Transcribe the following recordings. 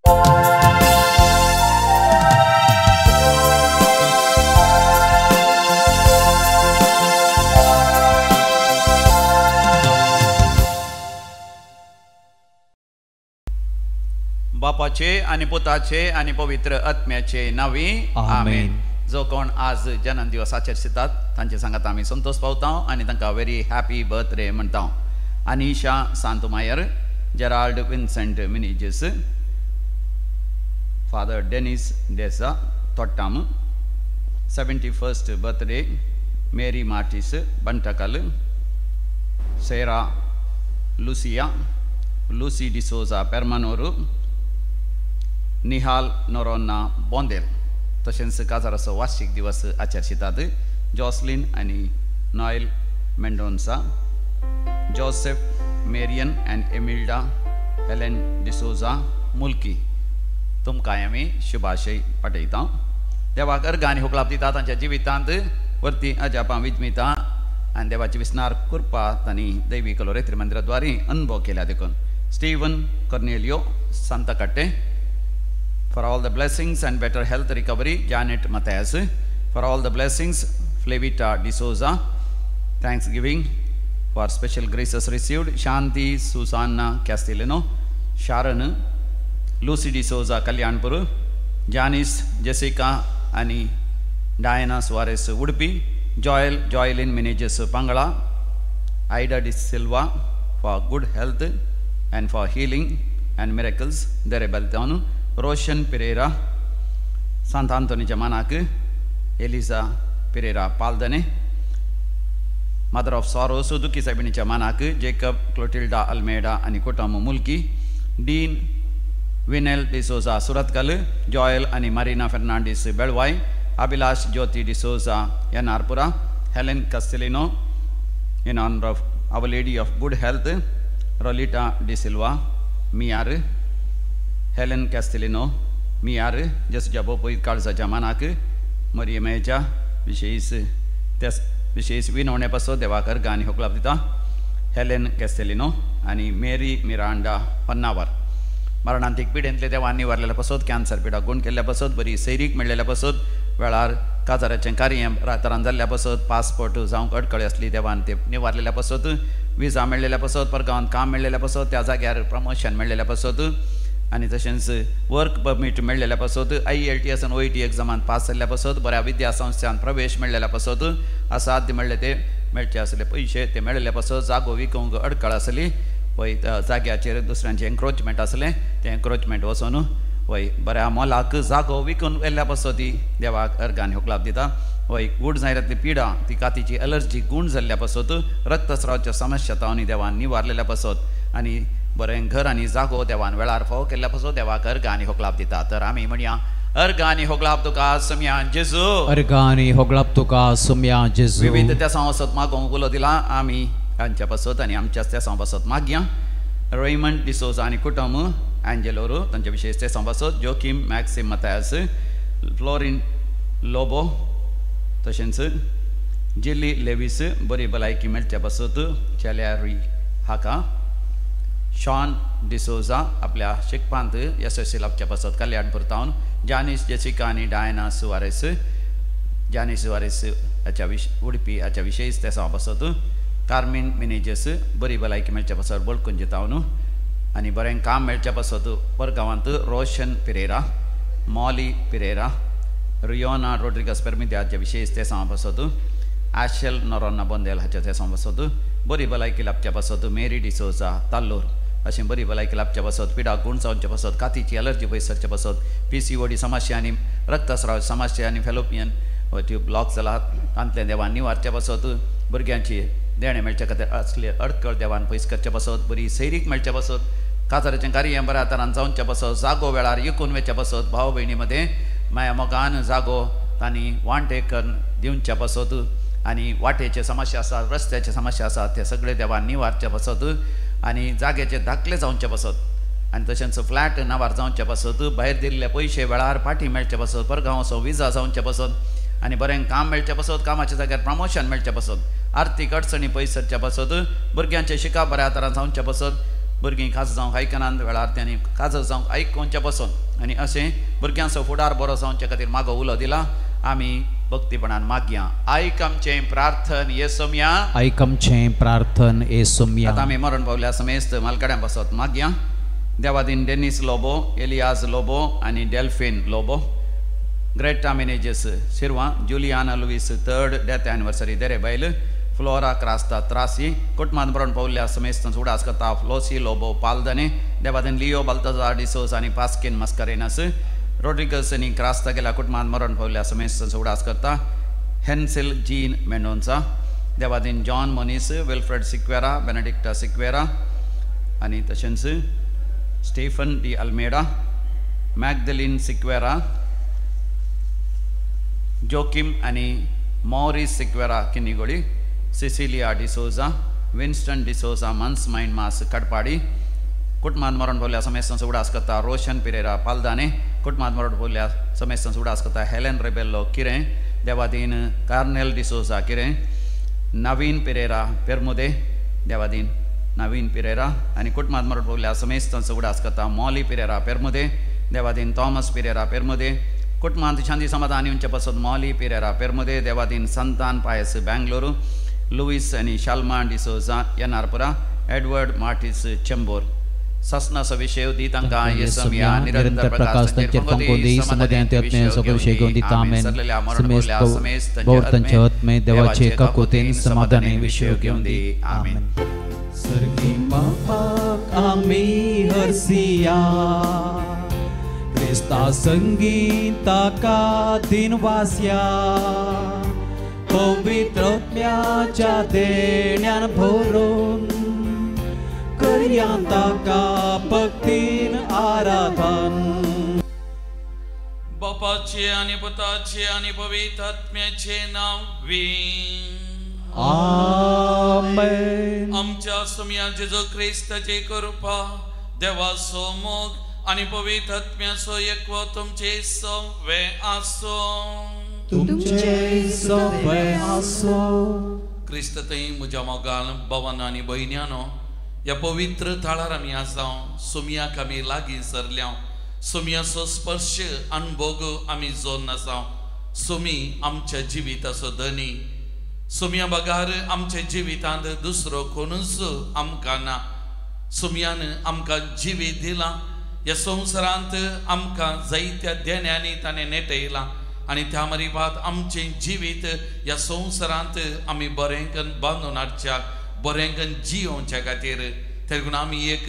बापाचे आनी पुताचे आनी पवित्र आत्म्याचे नांवी आमेन। जो कोण आज जन्म दिवस आचरितात तांचे सांगात आमी संतोष पावता आनी तांकां व्हेरी हॅपी बर्थडे म्हणटा। Anisha Santumayar, Gerald Vincent Menezes, Father Dennis D'Sa Thottam, 71st birthday Mary Martis Bantakal, Sarah Lucia, Lucy D'Souza Permanur, Nihal Noronha Bondel. तशेंच काजाराचो वार्षिक दिवस आचरितात जॉसलिन आनी Noel Mendonca, Joseph Marion and Emilda Helen D'Souza Mulki. तुमकां आमी शुभाशय पाठयता। देवाक अर्गां आनी होकलाप दिता तांच्या जिवितांत वरती अजापां विजमिता आनी देवाची विस्नार कृपा तांणी दैवी कलोरेत्री मंदिराद्वारे अनुभव केल्या देखून Steven Cornelio Santakatte for all the blessings and better health recovery, Janet Mathias for all the blessings, Flavita D'Souza, thanksgiving for special graces received, Shanti Susanna Castellano, Sharon Lucy D'Souza Kalyanpur, Janice Jessica आनी Diana Soares Udupi, Joel Joylin Menezes Pangala, Ida D'Silva for good health and for healing and miracles, देरेबेलतान Roshan Pereira, Sant Anthony जमानाक, Eliza Pereira Paldane, mother of sorrows दुखी सायबिणीच्या मानाक, Jacob क्लोटिल्डा Almeida आनी कुटुंब मुल्की, dean vinyl D'Souza Surathkal, Joel आनी Marina Fernandes Belvai, Abhilash Jyoti D'Souza N R Pura, Helen Castelino in honour of our lady of good health, Rolita D'Silva Miyar, Helen Castelino Miyar, जसुच्या बोपोईत काळजाच्या मानाक, मरियमेच्या विशेष विशेष विनवणे पासत देवाक अर्गां आनी होकलाप दिता हेलेन कॅस्टेलिनो आनी मेरी मिरांडा होन्नावर। मरणांतीक पिडेंतले देवान निवारलेल्या पासत, कॅन्सर पिडा गूण केल्ल्या पासत, बरी सैरीक मेळ्ळेल्या पासत, वेळार काजाराचें कार्य रातरान जाल्ल्या पासत, पासपोर्ट जावंक अडकळी आसली देवान ते निवारलेल्या पासत, विजा मेळ्ळेल्या पासत, परगांवांत काम मेळ्ळेल्या पासत, त्या जाग्यार प्रमोशन मेळ्ळेल्या पासत आनी तशेंच वर्क परमीट मेळ्ळेल्या पासत, IELTS आनी OET एग्जामान पास जाल्ल्या पासत, बऱ्या विद्यासंस्थान प्रवेश मेळ्ळेल्या पासत, असाध्य मेळ्ळे ते मेळचे आसले पयशे ते मेळ्ळेल्या पासत, जागो विकूंक अडकळ आसली वय जाग्याचेर दुसऱ्यांचें एन्क्रोचमेंट आसलें तें एन्क्रोचमेंट वचून वय बऱ्या मोलाक जागो विकून व्हेल्ल्या पासत ती देवाक अर्गां आनी होकलाप दिता। वय गूण जायरातली पिडा ती कातीची एलर्जी गूण जाल्ल्या पासत, रक्तस्रावाच्यो समस्या तांणी देवान निवारलेल्या पासत आनी बरें घर आनी जागो देवान वेळार फावो केल्ल्या पासत देवाक अर्गां आनी होकलाप दिता। तर आमी म्हणया अर्गां आनी होकलाप तुका सुम्या जेजू, अर्गां आनी होकलाप तुका सुम्या जेजू। विविध तेसां वसत मागोवंक उलो दिला आमी तांच्या पासत आनी आमच्याच तेसां पासत मागया। रेमंड डिसोजा आनी कुटुंब एंजेलोरू तांच्या विशेष तेसां पासत, जोकीम मॅक्सिम मथायस, फ्लोरीन लोबो, तशेंच जिल्ली लेवीस बरी भलायकी मेळच्या पासत, चेल्यारी हाका, शॉन डिसोजा आपल्या शिकपांत यशस्वी लाभच्या पासत कल्याणपूर तावन, जानीस जेसिका आनी डायना सुवारेस, जानीस सुवारेस हाच्या उडपी हाच्या विशेष तेसां पासत, कार्मीन मिनेजस बरी भलायकी मेळच्या पासत बोलकुंज तावन आनी बरें काम मेळच्या पासत परगांवांत रोशन पिरेरा, मॉली पिरेरा, रियोना रोड्रिगस पेरमिद्या हाच्या विशेष तेसां पासत, आशेल नोरोना बोंदेल हाच्या तेसां पासत, बरी भलायकी लाभच्या पासत मेरी डिसोजा ताल्लूर अशें बरी भलायकी लाभच्या पासत, पिडा गूण जावच्या पासत, कातीची एलर्जी पयस सरच्या पासत, PCOD समस्या आनी रक्तस्राव समस्या आनी फेलोपियन ट्यूब ब्लॉक जाला तांतलें देवान निवारच्या पासत, भुरग्यांची देणें मेळच्या खातीर असले अडकळ देवान पयस करच्या पासत, बरी सैरीक मेळच्या पासत, काजाराचें कार्य बऱ्या तरान जावच्या पासत, जागो वेळार विकून वचच्या पासत, भाव भयणी मदें माया मोगान जागो तांणी वांटे करून दिवच्या पासत आनी वाटेचे समस्या आसात, रस्त्याचे समस्या आसात ते सगळे देवान निवारच्या पासत आनी जाग्याचे धाकले जावचे पासत आनी तशेंच फ्लॅट नांवार जावचे पासत, भायर दिल्ले पयशे वेळार फाटीं मेळचे पासत, परगांवचो विजा जावचे पासत आनी बरें काम मेळचे पासत, कामाच्या जाग्यार प्रमोशन मेळचे पासत, आर्थीक अडचणी पयस सरच्या पासत, भुरग्यांचे शिकप बऱ्या तरान जावचे पासत, भुरगीं खास जावंक आयकनात वेळार त्यांनी काजर जावंक आयकोवचे पसून आनी अशें भुरग्यांचो फुडार बरो जावचे खातीर मागो उलो दिला. आमी भक्तीपणान मागया. आयक आमचें प्रार्थन येसोमया, आयक आमचें प्रार्थन येसोमया. आतां आमी मरण पावल्या समेस्त मालकड्यां पासत मागया. देवादीन डेनिस लोबो, एलियाज लोबो आनी Delphine Lobo, Greta Menezes Shirva, Juliana Luis third death anniversary देरे बैल, फ्लोरा क्रास्ता त्रासी, कुटुंबान मरण पावल्या समेस्त उडास करता फ्लोसी लोबो पालदने, देवादीन लियो बाल्ताजार डिसोज आनी पास्किन मस्करेनस, रोड्रिगस आनी क्रास्ता गेल्या कुटुंबान मरण पावल्या समेस्त उडास करता हेन्सिल जीन मेंडोन्सा, देवादीन जॉन मोनीस, विल्फ्रेड सिक्वेरा, बेनेडिक्टा सिक्वेरा आनी तशेंच स्टीफन डी अल्मेडा, मॅगदलीन सिक्वेरा, जोकीम आनी मॉरिस सिक्वेरा किन्नीगोळी, सिसिलिया डिसोजा, विन्स्टन डिसोजा मन्स मायंड मास कडपाडी, कुटुंबान मरण पावल्या समेस्तांचो उडास करता रोशन पिरेरा पालदाने, कुटुंबान मरण पावल्या समेस्तांचो उडास करता हेलेन रेबेल्लो किरें, देवादीन कार्नेल डिसोजा किरें, नवीन पिरेरा पेरमुदे, देवादीन नवीन पिरेरा आनी कुटुंबान मरण पावल्या समेस्तांचो उडास करता मॉली पिरेरा पेरमुदे, देवादीन थॉमस पिरेरा पेरमुदे, कुटुंबांत शांती समाधान येवचे पासत मॉली पिरेरा पेरमुदे, देवादीन संतान पायस बेंगलोरू, लुईस आनी शाल्मा डिसोजा एनारपुरा, एडवर्ड मार्टिस चेंबूर. सासनाचो विशय दी तांकां येसोमया, निरंतर प्रकाश तांचेर फांकूं दी, समाधान ते आत्म्याचो अभिषेक घेवन दिता. आमेन. समेस्त तांचे आत्मे देवाचे काकुतीन समाधानी विशय घेवन दी. आमेन. सर्गी बापाक आमी हरसिया, क्रिस्ता संगी ताका दिनवास्या, पवित्र आत्म्याच्या देण्यान भरून करया ताका भक्तीन आराधन. बापाचे आनी पुताचे आनी पवित्र आत्म्याचे नांव वी. आमेन. आमच्या सुम्या जेजू क्रिस्ताची कृपा, देवाचो मोग आनी पवित्र आत्म्याचो एकवो तुमचे सवे आसूं. तुमचे सवे आसूं. क्रिस्त थंय म्हज्या मोगान भावान आनी भयण्यानो, ह्या पवित्र थळार आमी आसा. सुम्याक आमी लागीं सरल्या, सुम्याचो स्पर्श अणभोग आमी जोडून आसा. सुमी आमच्या जिविताचो धनी. सुम्या बगार आमच्या जिवितांत दुसरो कोणूच आमकां ना. सुम्यान आमकां जिवीत दिलां. ह्या संवसारांत आमकां जायत्या देण्यांनी ताणें नेटयलां आनी त्या मरिबात आमचें जिवीत ह्या संवसारांत आमी बरें करून बांदून हाडच्याक, बरें करून जियोवच्या खातीर. तेका आमी एक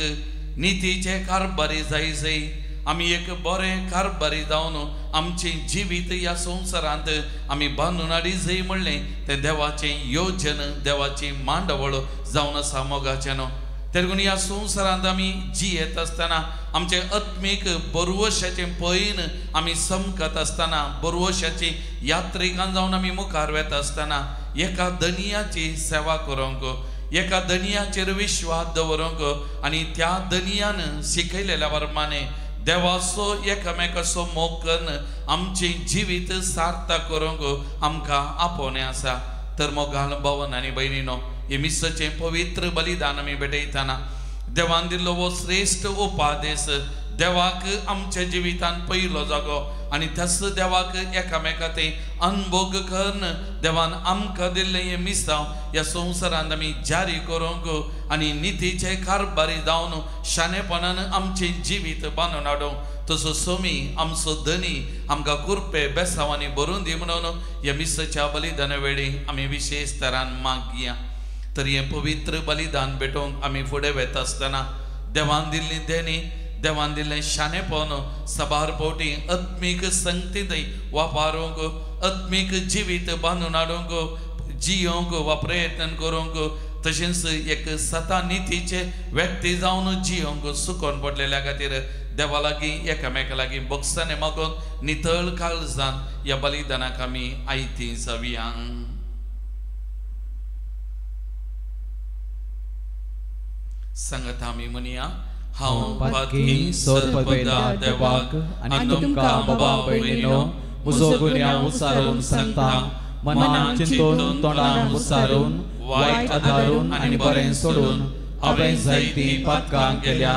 नितीचे कारभारी जाय जाय, आमी एक बरें कारभारी जावन आमचें जिवीत ह्या संवसारांत आमी बांदून हाडी जाय म्हणलें तें देवाचें योजन, देवाची मांडवळ जावन आसा मोगाचें न्हू. तेका ह्या संवसारांत आमी जियेत आसतना आमचें आत्मीक बरवशाचें पयन आमी समकत आसतना, बरवशाची यात्रिकां जावन आमी मुखार वेता आसतना एका धनियाची सेवा करूंक, एका धनियाचेर विश्वास दवरूंक आनी त्या धनियान शिकयलेल्या प्रमाणे देवाचो एकामेकाचो मोग करून आमचें जिवीत सार्थक करूंक आमकां आपोवणें आसा. तर मोगाल भावन आनी भयणीनो, हे मिसाचें पवित्र बलिदान आमी भेटयतना देवान दिल्लो हो श्रेश्ठ उपादेश, देवाक आमच्या जिवितान पयलो जागो आनी त्याच देवाक एकामेका थंय अनभोग करून देवान आमकां दिल्लें हें मिसांव ह्या संवसारांत आमी जारी करूंक आनी नितीचे कारभारी जावन शाणेपणान आमचें जिवीत बांदून हाडूंक तसो सोमी आमचो धनी आमकां कुरपे बेसांवांनी भरून दी म्हणून ह्या मिसाच्या बलिदाना वेळी आमी विशेश तरान मागया. तर हें पवित्र बलिदान भेटोवंक आमी फुडें वेता आसतना देवान दिल्ली देणी, देवान दिल्लें शाणेपण सबार फावटी आत्मीक संगतींत वापरूंक, आत्मीक जिवीत बांदून हाडूंक, जियोवंक वा प्रयत्न करूंक, तशेंच एक सता नितीचे व्यक्ती जावन जियोवंक सुकोन पडलेल्या खातीर देवा लागीं एकामेका लागीं बोगसाने मागून नितळ काळजान ह्या बलिदानाक आमी आयती जावया. सांगता आमी म्हणया, हांव पातकी सर्वदा देवाक आनी तुमकां बाबा भयणीनो म्हजो गुन्यांव उचारून सांगता, मनान चिंतून तोंडान उचारून वायट आदारून आनी बरें सोडून हांवें जायतीं पातकां केल्या.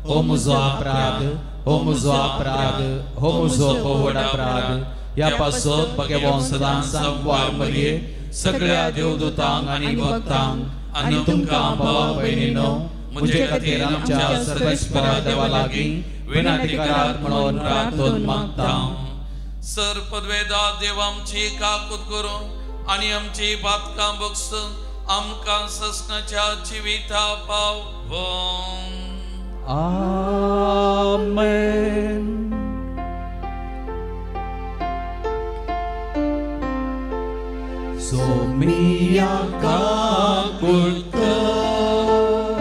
हो म्हजो अपराध, हो म्हजो अपराध, हो म्हजो व्हड अपराध. ह्या पासत भगवान सदां सांगवार मरये सगळ्या देवदूतांक आनी भक्तांक आनी तुमकां भावा भयणीनो म्हजे खातीर आमच्या सर्वेस्परा देवा लागीं विनंती करात म्हणून प्रार्थना मागता. सर पदवेदा देव आमची काकूत करूं आनी आमची पातकां बगसून आमकां ससनाच्या जिविता पावों. आमेन. सोमिया काकूट कर,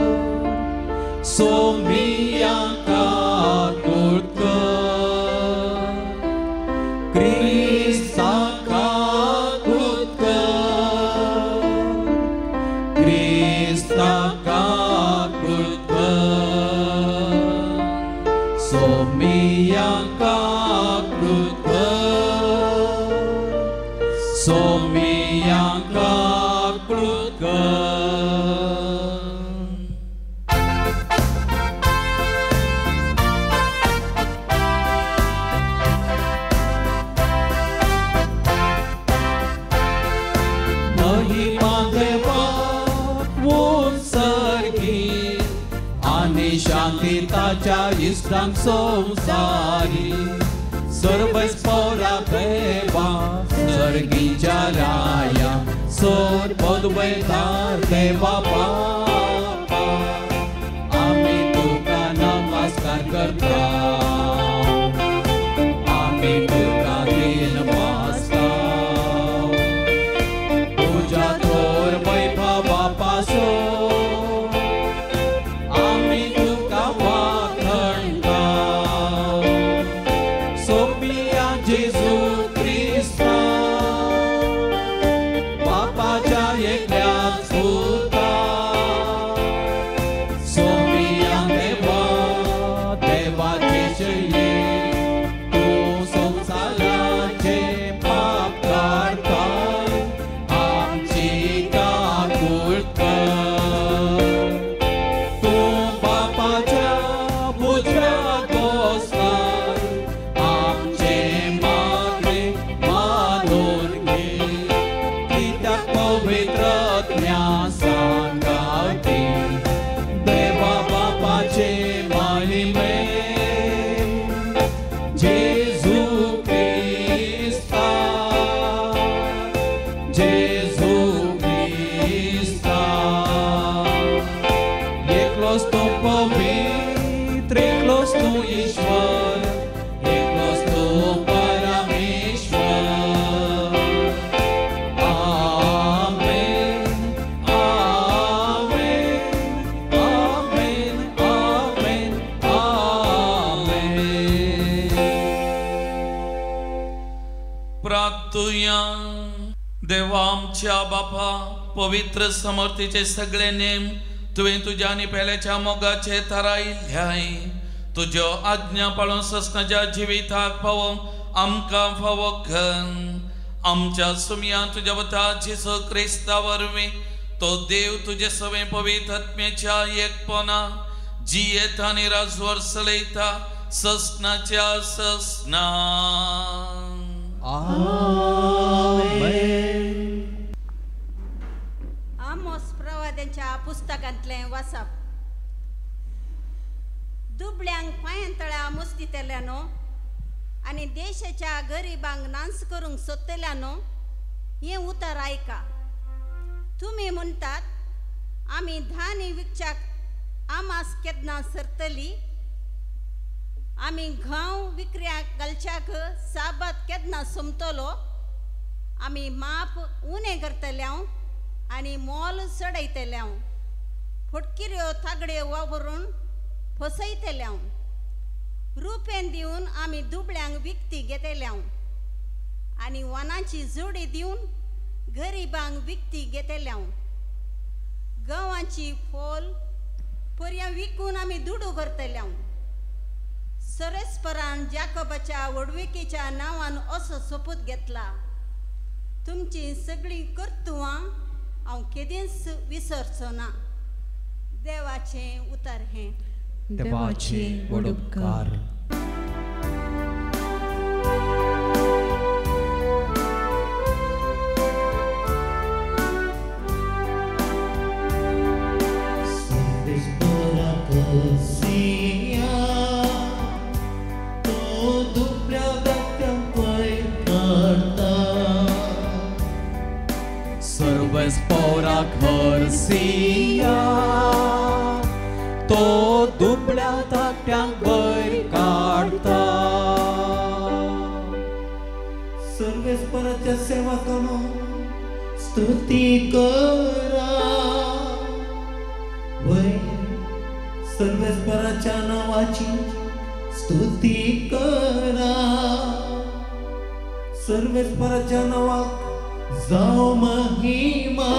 सोमिया काकूट कर, क्रिस्ता काकूट कर, क्रिस्ता काकूट कर, सोमिया काकूट कर, सोमिया काकूट कर. महिमा देवाक उत्सर्गी आनी शांती ताच्या इश्टांक संवसारी. सर्वेस्परा देवा सर्गीच्या राया सोर पदवेदार देवा बापा आमी तुका नमस्कार करता, आमी तुका दीन मासता. तुज्या थोर वैभवा पासून आमी तुका वाखणता. सोमिया जेजू क्रिस्ता बापाच्या एकल्याच पुता, सोमिया देवा देवाचे शये तूं संवसाराचे पाप काडटा आमची काकूट कर. तूं बापाच्या उजव्या दोस्तार आमचें मागणें मानून घे. कित्याक पवित्र आत्म्या सांगाती देवा बापाचे महिमे जेजू क्रिस्ता, जेजू क्रिस्ता. एकलोच तूं पवित्र, एकलोच तूं ईश्वर, एकलोच तूं परमेश्वर. आमेन, आमेन, आमेन, आमेन, आमेन. प्रार्थुया. देवा आमच्या बापा, पवित्र समर्थीचे सगळे नेम तुवें तुज्या आनी पेल्याच्या मोगाचे थारायल्याय. तुज्यो आज्ञा पाळून ससनाच्या जिविताक पावोवंक आमकां फावो कर. आमच्या सुमयान तुज्या वता जेजू क्रिस्ता वरवीं तो देव तुजे सवें पवित्र आत्म्याच्या एकपणा जियेता आनी राजवर चलयता ससनाच्या ससना. आमेन. आमोस प्रवाद्यांच्या पुस्तकांतलें वाचप. दुबळ्यांक पांयांतळ्या मुस्तितल्यानो आनी देशाच्या गरिबांक नांस करूंक सोदतल्यानो हें उतर आयका. तुमी म्हणटात आमी धान्य विकच्याक आमास केन्ना सरतली, आमी घांव विकऱ्याक घालच्याक साबात केन्ना सोमतलो, आमी माप उणें करतले आनी मोल चडयतले, फटकिऱ्यो तागड्यो वापरून फसयतले, रुपेन दिवन आमी दुबळ्यांक विकती घेतले आनी वनाची जोडी दिवन गरिबांक विकती घेतले, गंवाची फोल पर्यां विकून आमी दुडू करतले. सरेस्परान जाकोबाच्या व्हडविकेच्या नांवान असो सोपूत घेतला, तुमची सगळीं कर्तुवां हांव केदींच विसरचो ना. देवाचें उतर हें. देवाचे व्हड उपकार. खरसिया तो दुबळ्या धाकट्यांक वयर काडता. सर्वेस्पराच्या सेवकांनो स्तुती करा, वय सर्वेस्पराच्या नावाची स्तुती करा. सर्वेस्पराच्या नावाक जावं महिमा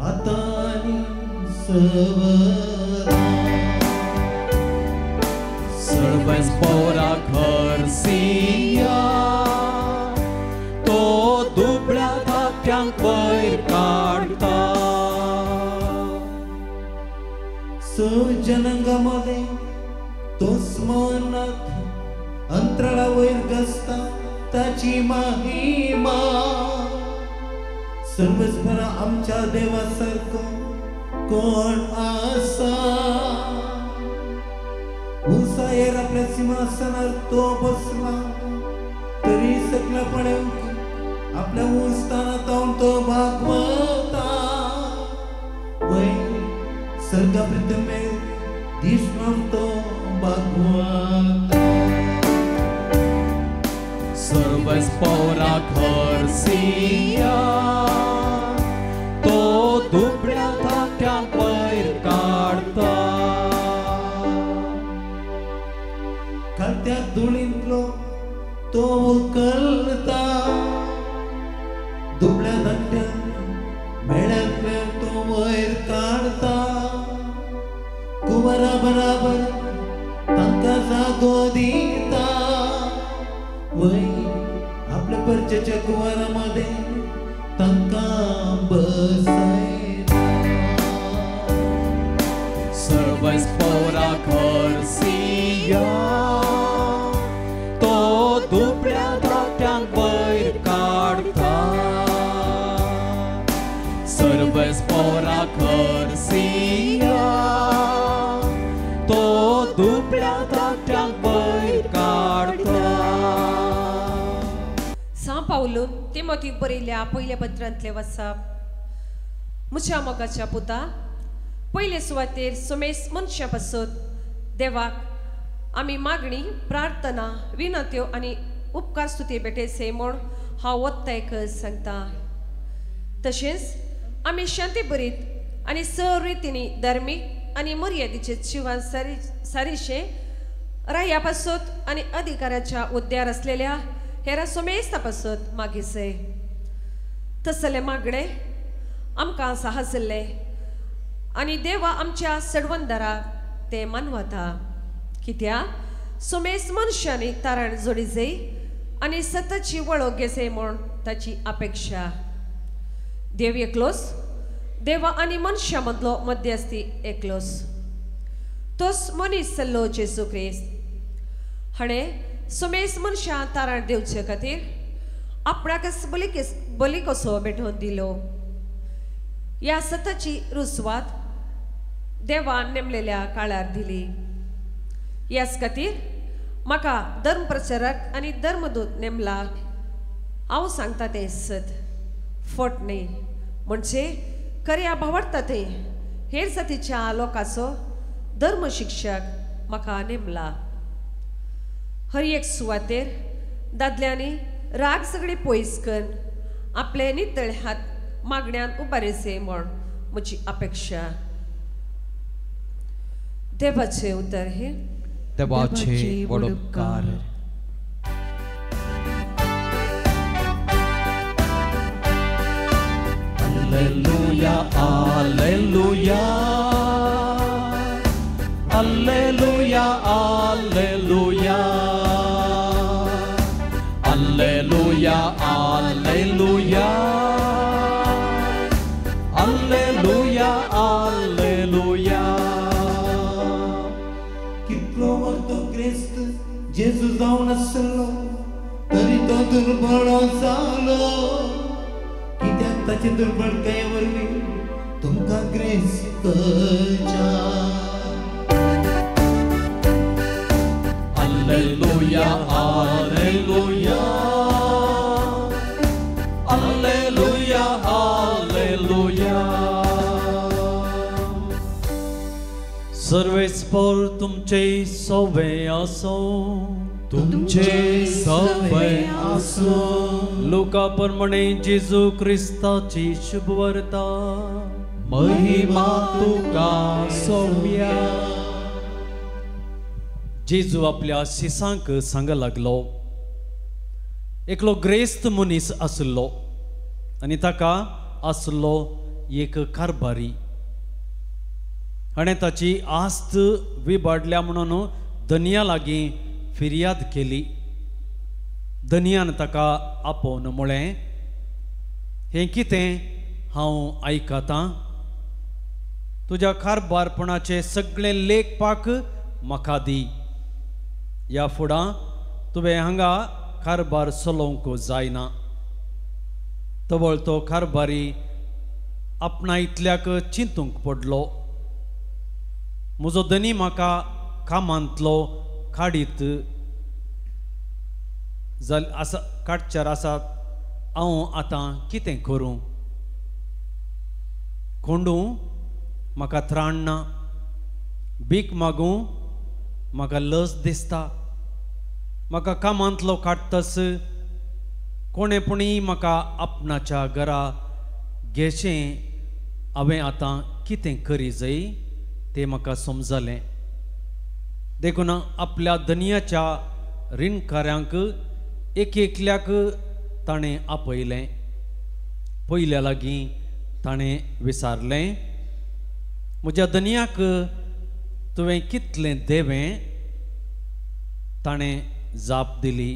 आता आनी सवरा. सर्वेस्परा खरसिया तो दुबळ्या धाकट्यांक वयर काडता. सजनांगामध्ये तो स्मरणात अंतराळा वयर गाजता ताची महिमा. सर्वेस्परा आमच्या देवासारको कोण आसा. उंचायेर आपल्या सिंहासनार तो बसला तरी सकला पळोवंक आपल्या उंच स्थानांत तो भागवता. वय सर्गा प्रितमे दिसनाम तो भागवता. सर्वेस्परा खरसिया तो दुबळ्या धाकट्यांक वयर काडता. खात्या धुळींतलो तो उकलता, दुबळ्या धाकट्यांक मेळ्यांतले तो वयर काडता. कुंवरा बराबर तांकां जागो दिता. वय आपल्या परचेच्या कुवारामध्ये तांकां बसयता. सर्वेस्परा खरसिया तो दुबळ्या धाकट्यांक वयर काडता. सर्वेस्परा खरसिया तो दुबळ्या धाकट्यांक वयर काडता. पावलून तिमोथीक बरयल्या पयल्या पत्रांतले वाचप. म्हज्या मोगाच्या पुता, पयले सुवातेर सुमेस मनशां पासत देवाक आमी मागणी, प्रार्थना, विनंत्यो आनी उपकार स्तुती भेटयचे म्हूण हांव वत्तायक सांगता. तशेंच आमी शांती बरीत आनी सर्व रितींनी धार्मीक आनी मर्यादेचे जिवन सारिशें राया पासत आनी अधिकाराच्या उद्यार आसलेल्या हेरा सुमेस्ता पासत मागीसे. तसले मागणे आमकां साहसल्ले आनी देवा आमच्या सडवंदराक ते मानवता. कित्याक सुमेस मनशांनी तारण जोडीजे आनी सतची वळख घेसे म्हूण ताची अपेक्षा. देव एकलोच, देवा आनी मनशां मदलो मध्यस्थी एकलोच, तोच मनीस जाल्लो जेजू क्रिस्त. हाणें सुमेस मनशां तारण दिवचे खातीर आपणाकच बली कसो भेटोवन दिलो. ह्या सताची रुजवात देवान नेमलेल्या काळार दिली. ह्याच खातीर म्हाका धर्म प्रचारक आनी धर्मदूत नेमला. हांव सांगता तें सत, फट न्ही. म्हणजे खऱ्या भावार्था तें हेर जातीच्या लोकांचो धर्म शिक्षक म्हाका नेमला. हर एक सुवातेर दादल्यांनी राग सगळी पयस करून आपले नितळ हात मागण्यान उबारिचे म्हूण म्हजी अपेक्षा. देवाचे उतर हे. देवाचे व्हड उपकार. Alleluia, alleluia, alleluia, alleluia, alleluia, alleluia, alleluia, alleluia. जेजू जावन आसलो तरी तो दुर्बळ जालो कित्याक ताचे दुर्बळकाये वरवीं तुमकां ग्रेस्त Alleluia, Alleluia, Alleluia, Alleluia. सर्वेस्पर तुमचे सवे आसो, तुमचे सवे आसो. लुका प्रमाणे जेजू क्रिस्ताची शुभवार्ता. महिमा तुका सोम्या. जेजू आपल्या शिसांक सांग लागलो, एकलो ग्रेस्त मनीस आसलो आनी ताका आसलो एक कारभारी. हाणें ताची आस्त विबाडल्या म्हणून धनया लागीं फिर्याद केली. धनयान ताका आपोवन म्हळें, हें कितें हांव आयकतां? तुज्या कारभारपणाचे सगळे लेखपाक म्हाका दी. ह्या फुडां तुवें हांगा कारभार चलोवंक जायना. तवळ तो कारभारी आपणा इतल्याक चिंतूंक पडलो, म्हजो धनी म्हाका कामांतलो काडीत जाल आसा काडच्यार आसात. हांव आतां कितें करूं? कोंडू म्हाका त्राण ना, भीक मागूं म्हाका लज दिसता. म्हाका कामांतलो काडटस कोणें पुणी म्हाका आपणाच्या घरा घेशें. हांवें आतां कितें करी जाय तें म्हाका समजलें. देखून आपल्या धनयाच्या रिणकाऱ्यांक एक एकल्याक ताणें आपयलें. पयल्या लागीं ताणें विचारलें, म्हज्या धनयाक तुवें कितलें देवें? ताणें जाप दिली,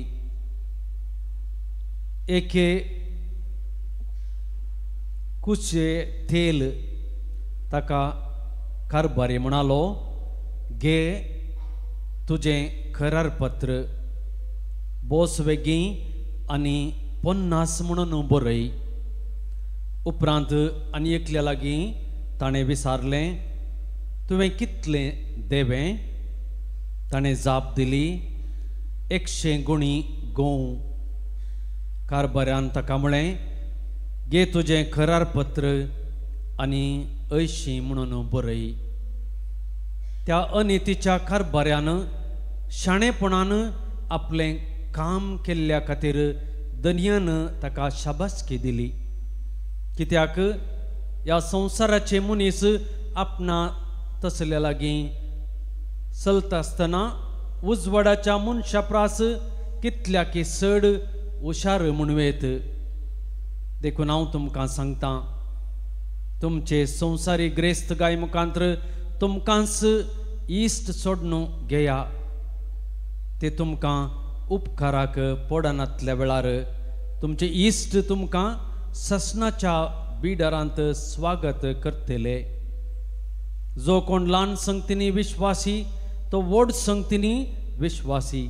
एके कुचे तेल. ताका कारभारी म्हणालो, घे तुजें करारपत्र, बोस वेगीं आनी 50 म्हणून बरय. उपरांत आनी एकल्या लागीं ताणें विचारलें, तुवें कितलें देवें? ताणें जाप दिली, 100 गुणी गोंव. कारभाऱ्यान ताका म्हळें, घे तुजें करारपत्र आनी 80 म्हणून बरय. त्या अनितीच्या कारभाऱ्यान शाणेपणान आपलें काम केल्ल्या खातीर धनयान ताका शाबासकी दिली. कित्याक ह्या संवसाराचे मनीस आपणा तसल्या लागीं चलता आसतना उजवाडाच्या मनशा प्रास कितल्याकी चड हुशार म्हणवेत. देखून हांव तुमकां सांगतां, तुमचे संवसारी ग्रेस्त गाय मुखांत्र तुमकांच इश्ट सोडून घेया. ते तुमकां उपकाराक पडनातल्या वेळार तुमचे इश्ट तुमकां ससनाच्या बिडरांत स्वागत करतले. जो कोण ल्हान संगतींनी विश्वासी तो व्हड संगतींनी विश्वासी.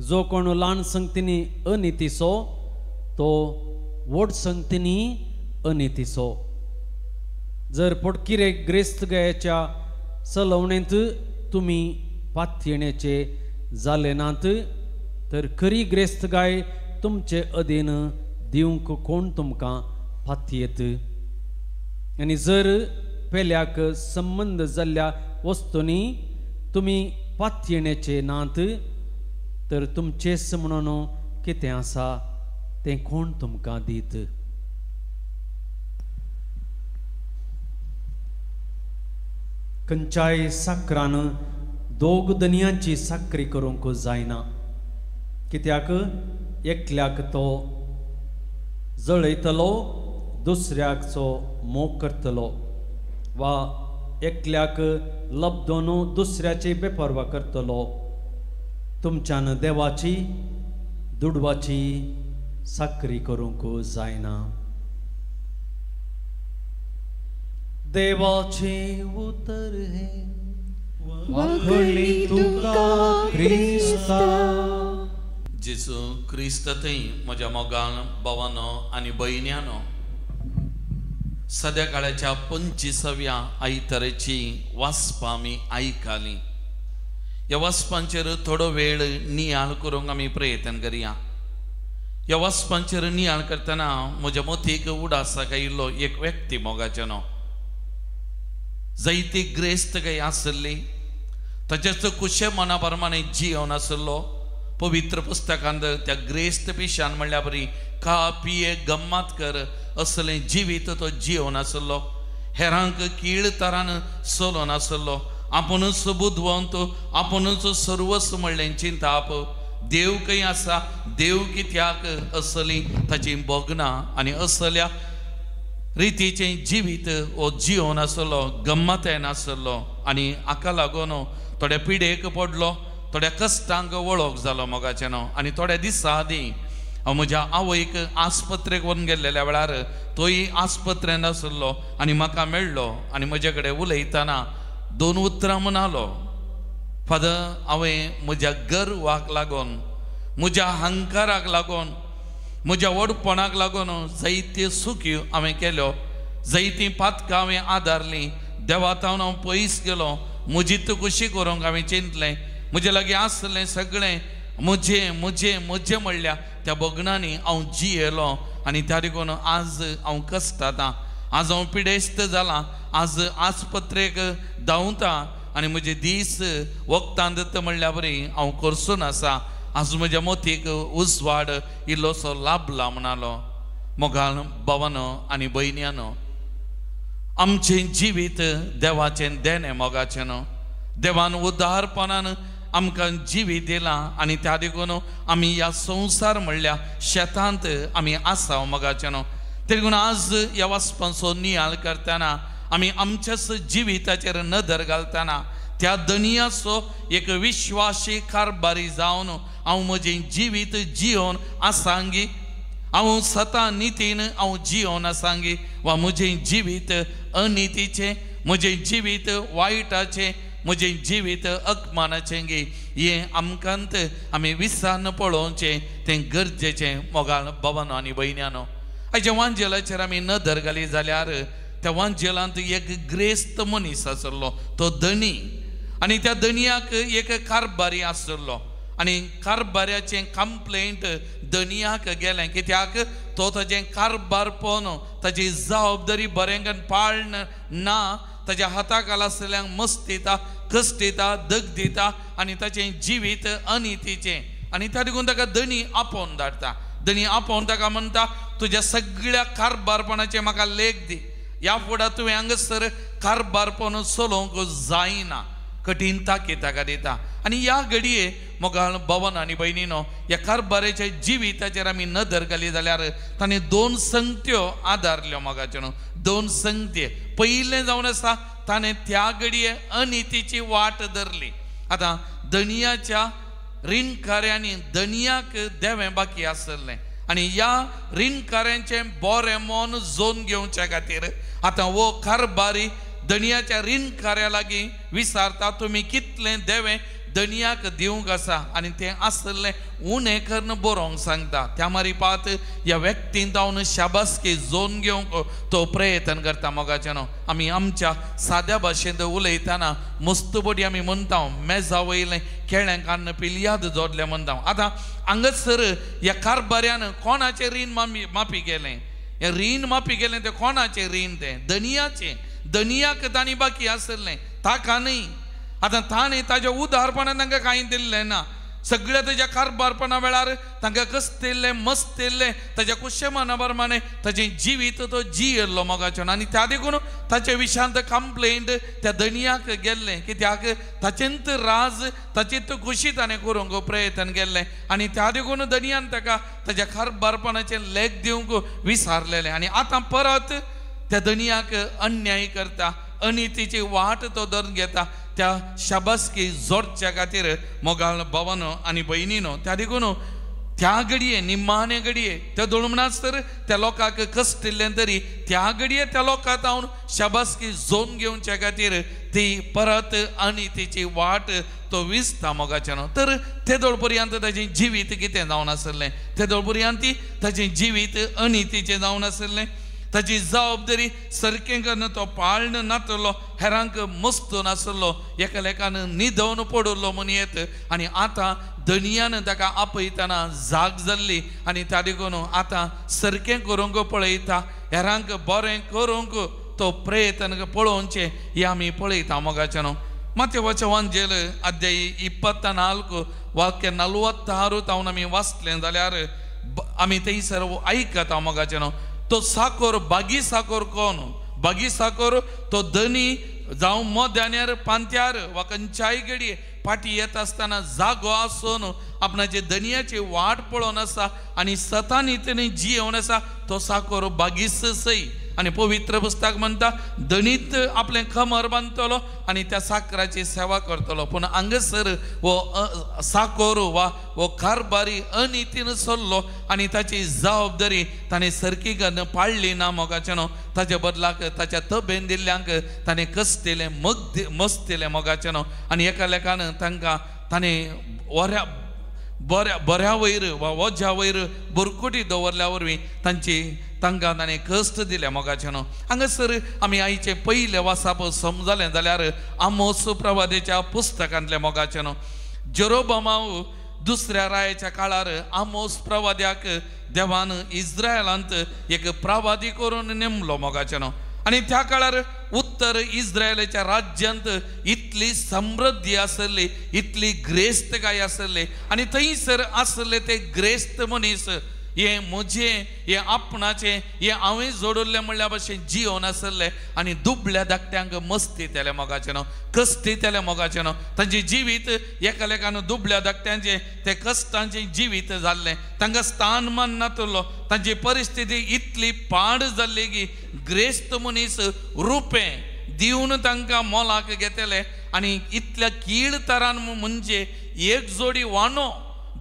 जो कोण ल्हान संगतींनी अनितीचो तो व्हड संगतींनी अनितीचो. जर पोटकिरे ग्रेस्त गायच्या चलवणेंत तुमी पातयेण्याचे जाले नात तर खरी ग्रेस्त गाय तुमचे अधीन दिवंक कोण तुमकां पातयेत? आनी जर पेल्याक संबंद जाल्ल्या वस्तूंनी तुमी पातयेण्याचे नात तर तुमचेच म्हणून कितें आसा तें कोण तुमकां दीत? खंयच्याय साकरान दोग धनयांची साकरी करूंक जायना. कित्याक एकल्याक तो जळयतलो, दुसऱ्याचो मोग करतलो, वा एकल्याक लब्दोन दुसऱ्याची बेपर्वा करतलो. तुमच्यान देवाची दुडवाची साकरी करूंक जायना. देवाचे उतर हे वाखणी तुका क्रिस्तावा. क्रिस्ता. जेजू क्रिस्त थंय म्हज्या मोगान भावानो आनी भयण्यानो, सद्या काळाच्या 25व्या आयताराची वाचपां आमी आयकाली. ह्या वाचपांचेर थोडो वेळ नियाळ करूंक आमी प्रयत्न करया. ह्या वाचपांचेर नियाळ करतना म्हज्या मतीक उडासाक आयिल्लो एक व्यक्ती मोगाचें न्हू, जायती ग्रेस्त काय आसली, ताचेच कुशे मना प्रमाणे जिवन आसलो. पवित्र पुस्तकांत त्या ग्रेस्त पिशान म्हणल्या बरी खा पिये गम्मात कर असलें जिवीत तो जिवन आसलो. हेरांक कीळ तरान चलोन आसलो. आपुणूच बुदवंत, आपुणूच सर्वस्व म्हणलें चिंताप, देव खंय आसा, देव कित्याक असली ताची भोगनां आनी असल्या रितीचें जिवीत हो जिवन आसलो, गम्मत नासलो. आनी हाका लागून थोड्या पिडेक पडलो, थोड्या कश्टांक वळख जालो मोगाचें न्हू. आनी थोड्या दिसां आदीं हांव म्हज्या आवयक आस्पत्रेक व्हरून गेल्लेल्या वेळार तोय आस्पत्रेंत आसलो आनी म्हाका मेळ्ळो आनी म्हजे कडेन उलयतना दोन उतरां म्हणालो, फादर, हांवें म्हज्या गर्वाक लागून, म्हज्या अहंकाराक लागून, म्हज्या व्हडपणाक लागून जायत्यो चुक्यो हांवें केल्यो, जायतीं पातकां हांवें आदारलीं, देवा तावन हांव पयस गेलो, म्हजी खुशी करूंक हांवें चिंतलें, म्हजे लागीं आसलें सगळें म्हजें म्हजें म्हजें म्हणल्या त्या भोगणांनी हांव जियेलो आनी त्या देखून आज हांव कश्टातां, आज हांव पिडेस्त जालां, आज आस्पत्रेक धांवता आनी म्हजे दीस वखदां दिता म्हणल्या बरी हांव करसून आसा. आज म्हज्या मोतीक उजवाड इल्लोसो लाभला म्हणालो. मोगाल भावानो आनी भयण्यानो, आमचें जिवीत देवाचें देणें मोगाचें न्हू. देवान उदारपणान आमकां जिवीत दिलां आनी त्या देखून आमी ह्या संवसार म्हणल्या शेतांत आमी आसा मोगाचें न्हू. ते देखून आज ह्या वाचपांचो नियाळ करतना आमी आमच्याच जिविताचेर नदर घालतना त्या दनियाचो एक विश्वासी कारभारी जावन हांव म्हजें जिवीत जियोन आसांगी, हांव सता नितीन हांव जियोन आसांगी, वा म्हजें जिवीत अनितीचें, म्हजें जिवीत वायटाचें, म्हजें जिवीत अपमानाचें गी, हें आमकांत आमी विसान पळोवचें तें गरजेचें. मोगाळ भावानो आनी भयण्यानो, आयच्या वांजेलाचेर आमी नदर घाली जाल्यार त्या वांजेलांत एक ग्रेस्त मनीस आसलो, तो धनी, आनी त्या धनियाक एक कारभारी आसलो आनी कारभाऱ्याचें कंप्लेंट धनियाक गेलें कित्याक तो ताजें कारभार पळोवन ताजी जबाबदारी बरें पाळन ना, ताज्या हाताक आसल्यांक मस्त दिता, कश्ट दिता, दग दिता आनी ताचें जिवीत अनितीचें. आनी त्या देखून ताका धनी आपोवन धाडटा. धनी आपोवन ताका म्हणटा, तुज्या सगळ्या कारभारपणाचें म्हाका लेख दी, ह्या फुडें तुवें हांगासर कारभार पळोवन चलोवंक जायना. कठीण ताकी ताका दिता. आनी ह्या घडये मोगाळ भावान आनी भयणीनो, ह्या कारभाराच्या जिविताचेर आमी नदर घाली जाल्यार ताणें दोन संगत्यो आदारल्यो मोगाच्यो न्हू, दोन संगत्यो. पयलें जावन आसा ताणें त्या घडये अनितीची वाट धरली. आतां धनियाच्या रिणकाऱ्यांनी धनियाक देवें बाकी आसलें आनी ह्या रिणकाऱ्यांचें बरें मन जोन घेवच्या खातीर आतां हो कारभारी धनियाच्या रिणकाऱ्या लागीं विचारता, तुमी कितलें देवें धनियाक दिवंक आसा, आनी तें आसलें उणें करून बरोवंक सांगता. त्या मारिपात ह्या व्यक्तीन जावन शाबासकी जोन घेवंक तो प्रयत्न करता. मोगाचें न्हू, आमी आमच्या साद्या भाशेंत उलयतना मस्तबडी आमी म्हणटा मेजा वयलें केळ्यांक काडून पिलयाद जोडलें म्हणटा. आतां हांगासर ह्या कारभाऱ्यान कोणाचें रीण माफी केलें, हें रीण माफी केलें तें कोणाचें रीण, तें धनियाचें. धनियाक तांणी बाकी आसलें, ताका न्ही. आतां ताणें ताज्या उदारपणान तांकां कांय दिल्लें ना, सगळ्या ताज्या कारभारपणा वेळार तांकां कसतिल्लें मस्तिल्लें, ताज्या कुशेमाना प्रमाणे ताजें जिवीत तो जियेल्लो मोगाचो. आनी त्या देखून ताचे विशांत कंप्लेंट त्या धनियाक गेल्लें कित्याक ताचेंत राज ताचेंत खुशी ताणें करूंक प्रयत्न केल्लें आनी त्या देखून धनियान ताका ताज्या कारभारपणाचें लेख दिवंक विसारलेलें. आनी आतां परत त्या धनियाक अन्याय करता, अनितीची वाट तो धरून घेता त्या शाबासकी जोडच्या खातीर मोगाळ भावानो आनी भयणीनो. त्या देखून त्या घडये निमाणे घडये त्या दोळ तर त्या लोकांक कश्ट दिल्लें तरी त्या घडये त्या लोकांक जावन शाबासकी झोन घेवच्या खातीर ती परत आनी तिची वाट तो विसता मोगाच्यानो. तर तेदोळ पर्यंत ताचें जिवीत कितें जावन आसलें, तेदोळ पर्यंत ताचें जिवीत अनितीचें जावन आसलें. ताची जबाबदारी सारकें करून तो पाळण नातलो, हेरांक मस्त नासलो, एकालेकान न्हिदोवन पडिल्लो म्हूण येत. आनी आतां धनयान ताका आपयतना जाग जाल्ली आनी त्या देखून आतां सारकें करूंक पळयता, हेरांक बरें करूंक तो प्रयत्न पळोवचें हें आमी पळयता मोगाच्यानो. मातेवाचें वांजेल अध्याय 24 वाक्य 46 तावन आमी वाचलें जाल्यार आमी थंयसर आयकता मोगाच्यानो. तो साकोर बागी साकोर कोण, बागी साकोर तो धनी जावं मोद्यान्यार पांत्यार वा खंयच्याय घडये फाटी येता आसतना जागो आसून आपणाचे धनयाची वाट पळोवन आसा आनी सतानी तेणी जियेवन आसा तो साकोर बागीस सय. आनी पवित्र पुस्तक म्हणटा धनीत आपलें कमर बांदतलो आनी त्या साकराची सेवा करतलो. पूण हांगासर हो साकोर वा हो कारभारी अनितीन सरलो आनी ताची जबाबदारी ताणें सारकी करून पाळ्ळी ना मोगाच्यानो. ताच्या बदलाक ताच्या तबेन दिल्ल्यांक ताणें कसतिलें मस्तिलें मोगाच्यानो. आनी एका लेखान तांकां ताणें बऱ्या बऱ्या बऱ्या वयर वा वज्या वयर बुरकुटी दवरल्या वरवीं तांची तांकां ताणें कश्ट दिले मोगाच्यानो. हांगासर आमी आयचें पयलें वासाप समजलें जाल्यार आमोस प्रवादेच्या पुस्तकांतलें मोगाच्यानो. जेरोबामाव दुसऱ्या रायाच्या काळार आमोस प्रवाद्याक देवान इस्रायलांत एक प्रवादी करून नेमलो मोगाच्यानो. आनी त्या काळार उत्तर इस्रायलाच्या राज्यांत इतली समृद्धी आसली, इतली ग्रेस्तकाय आसली आनी थंयसर आसले ते ग्रेस्त मनीस हे म्हजें, हें आपणाचें, हें हांवें जोडिल्लें म्हणल्या भशेन जियोन आसले आनी दुबळ्या धाकट्यांक मस्ती तेले मोगाचें न्हू, कस्ती तेले मोगाचें न्हू. तांचें जिवीत एकालेकान दुबळ्या धाकट्यांचें ते कश्टांचें जिवीत जाल्लें, तांकां स्थान मान नातलो, तांची परिस्थिती इतली पाड जाल्ली की ग्रेस्त मनीस रुपें दिवन तांकां मोलाक घेतले आनी इतल्या कीळ तरान म्हणजे एक जोडी वाणो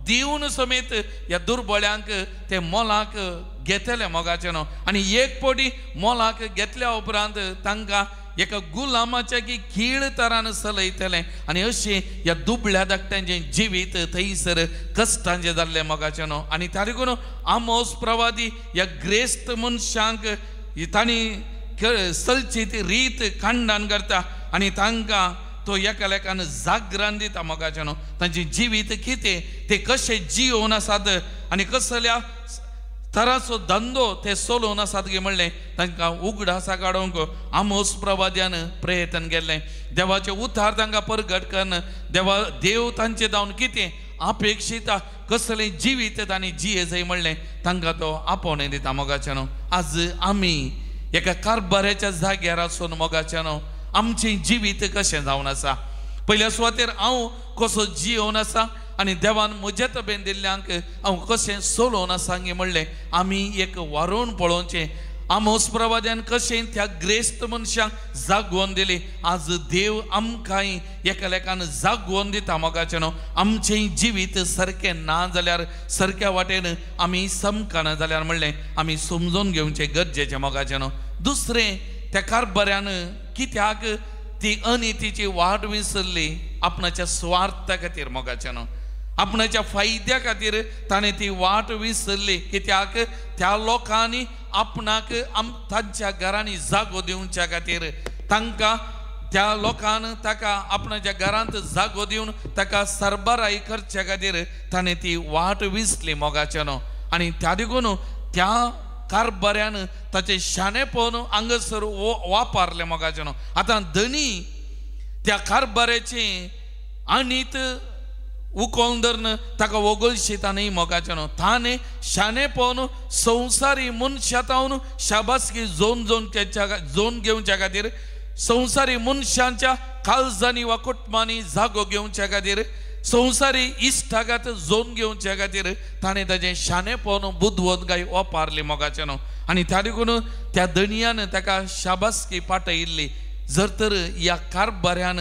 दिवन समेत ह्या दुर्बळ्यांक ते मोलाक घेतले मोगाचें न्हू. आनी एक पटी मोलाक घेतल्या उपरांत तांकां एका गुलामाच्या की खीळ तरान सलयतले आनी अशें ह्या दुबळ्या धाकट्यांचें जिवीत थंयसर कश्टांचें जाल्लें मोगाचें न्हू. आनी त्या देखून आमोस प्रवादी ह्या ग्रेस्त मनशांक तांणी सलची ती रीत खांडान करता आनी तांकां तो एकालेकान जागरान दिता मोगाचें न्हू. तांचें जिवीत कितें, ते कशें जियोवन आसात आनी कसल्या तराचो धंदो ते चलोवन आसात गे म्हणलें तांकां उगडासा काडूंक आमोस प्रवाद्यान प्रयत्न केल्लें. देवाचें उतार तांकां परगट करून देवा देव तांचे जावन कितें अपेक्षिता कसलें जिवीत तांणी जिये जाय म्हणलें तांकां तो आपोवणें दिता मोगाचें न्हू. आज आमी एका कारभाराच्या जाग्यार आसून मोगाचें न्हू आमचें जिवीत कशें जावन आसा, पयल्या सुवातेर हांव कसो जियोवन आसा आनी देवान म्हज्या तबेन दिल्ल्यांक हांव कशें चलोवन आसा गे म्हणलें आमी एक वारोवन पळोवचें. आमोस प्रवाद्यान कशें त्या ग्रेस्त मनशांक जागोवन दिली, आज देव आमकांय एकालेकान जागोवन दिता मोगाचें न्हू. आमचें जिवीत सारकें ना जाल्यार सारक्या वाटेन आमी समकाना जाल्यार म्हणलें आमी समजून घेवचें गरजेचें मोगाचें न्हू. दुसरें त्या कारभाऱ्यान कित्याक ती अनितीची वाट विसरली, आपणाच्या स्वार्था खातीर मोगाचें न्हू, आपणाच्या फायद्या खातीर ताणें ती वाट विसरली. कित्याक त्या लोकांनी आपणाक तांच्या घरांनी जागो दिवच्या खातीर तांकां त्या लोकान ताका आपणाच्या घरांत जागो दिवन ताका सरबराय करच्या खातीर ताणें ती वाट विसली मोगाचें न्हू. आनी त्या देखून त्या कारभाऱ्यान ताचें शाणेपण हांगासर वापरलें मोगाचें न्हू. आतां धनी त्या कारभाऱ्याचें आनीत उकोवन धरून ताका वगळशीता न्ही मोगाचें न्हू. ताणें शाणेपण संवसारी मनशां तावन शाबासकी जोन जोन जोन घेवच्या खातीर संवसारी मनशांच्या काळजांनी वा कुटुंबांनी जागो घेवच्या खातीर संवसारी इश्टागात जोन घेवच्या खातीर ताणें ताचें शाणेपण बुदवंतकाय वापरली मोगाचें न्हू. आनी त्या देखून त्या धनयान ताका शाबासकी पाटयिल्ली. जर तर ह्या कारभाऱ्यान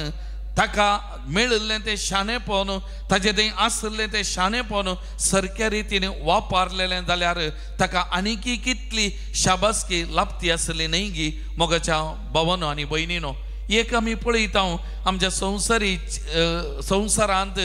ताका मेळिल्लें तें शाणेपण, ताजें थंय आशिल्लें तें शाणेपण सारक्या रितीन वापरलेलें जाल्यार ताका आनीकी कितली शाबासकी लाभती आसली न्हय गी मोगाच्या भावानो आनी भयणीनो. एक आमी पळयता आमच्या संवसारी संवसारांत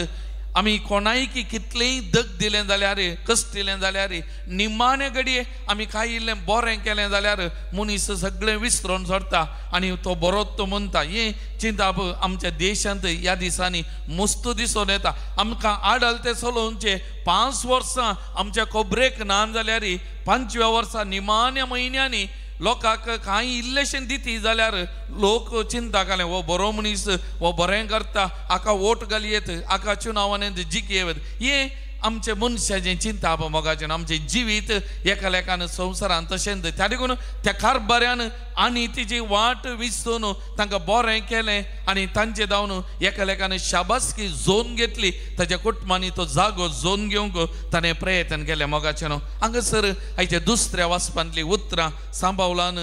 आमी कोणायकी कितलेंय दग दिलें जाल्यार, कश्ट दिलें जाल्यार, निमाणे घडये आमी कांय इल्लें बरें केलें जाल्यार मनीस सगळें विसरून सोडटा आनी तो बरोच तो म्हणटा. हें चिंताप आमच्या देशांत ह्या दिसांनी मस्त दिसून येता. आमकां आडल ते चलोवचे 5 वर्सां आमच्या खबरेक ना जाल्यार 5व्या वर्सा निमाण्या म्हयन्यांनी लोकांक कांय इल्लेशें दिती जाल्यार लोक चिंता घाले, हो बरो मनीस, हो बरें करता, हाका वोट घालयेत, हाका चुनावान जिखयेत. हें आमचे मनशाचें चिंताप मोगाचें आमचें जिवीत एका लेखान संवसारान तशेंच. त्या देखून त्या कारभाऱ्यान आनी तिची वाट विसरून तांकां बरें केलें आनी तांचे धांवन एका लेखान शाबासकी झोन घेतली. ताच्या कुटुंबांनी तो जागो झोन घेवंक ताणें प्रयत्न केलें मोगाचें न्हू. हांगासर आयच्या दुसऱ्या वाचपांतलीं उतरां सांबावलान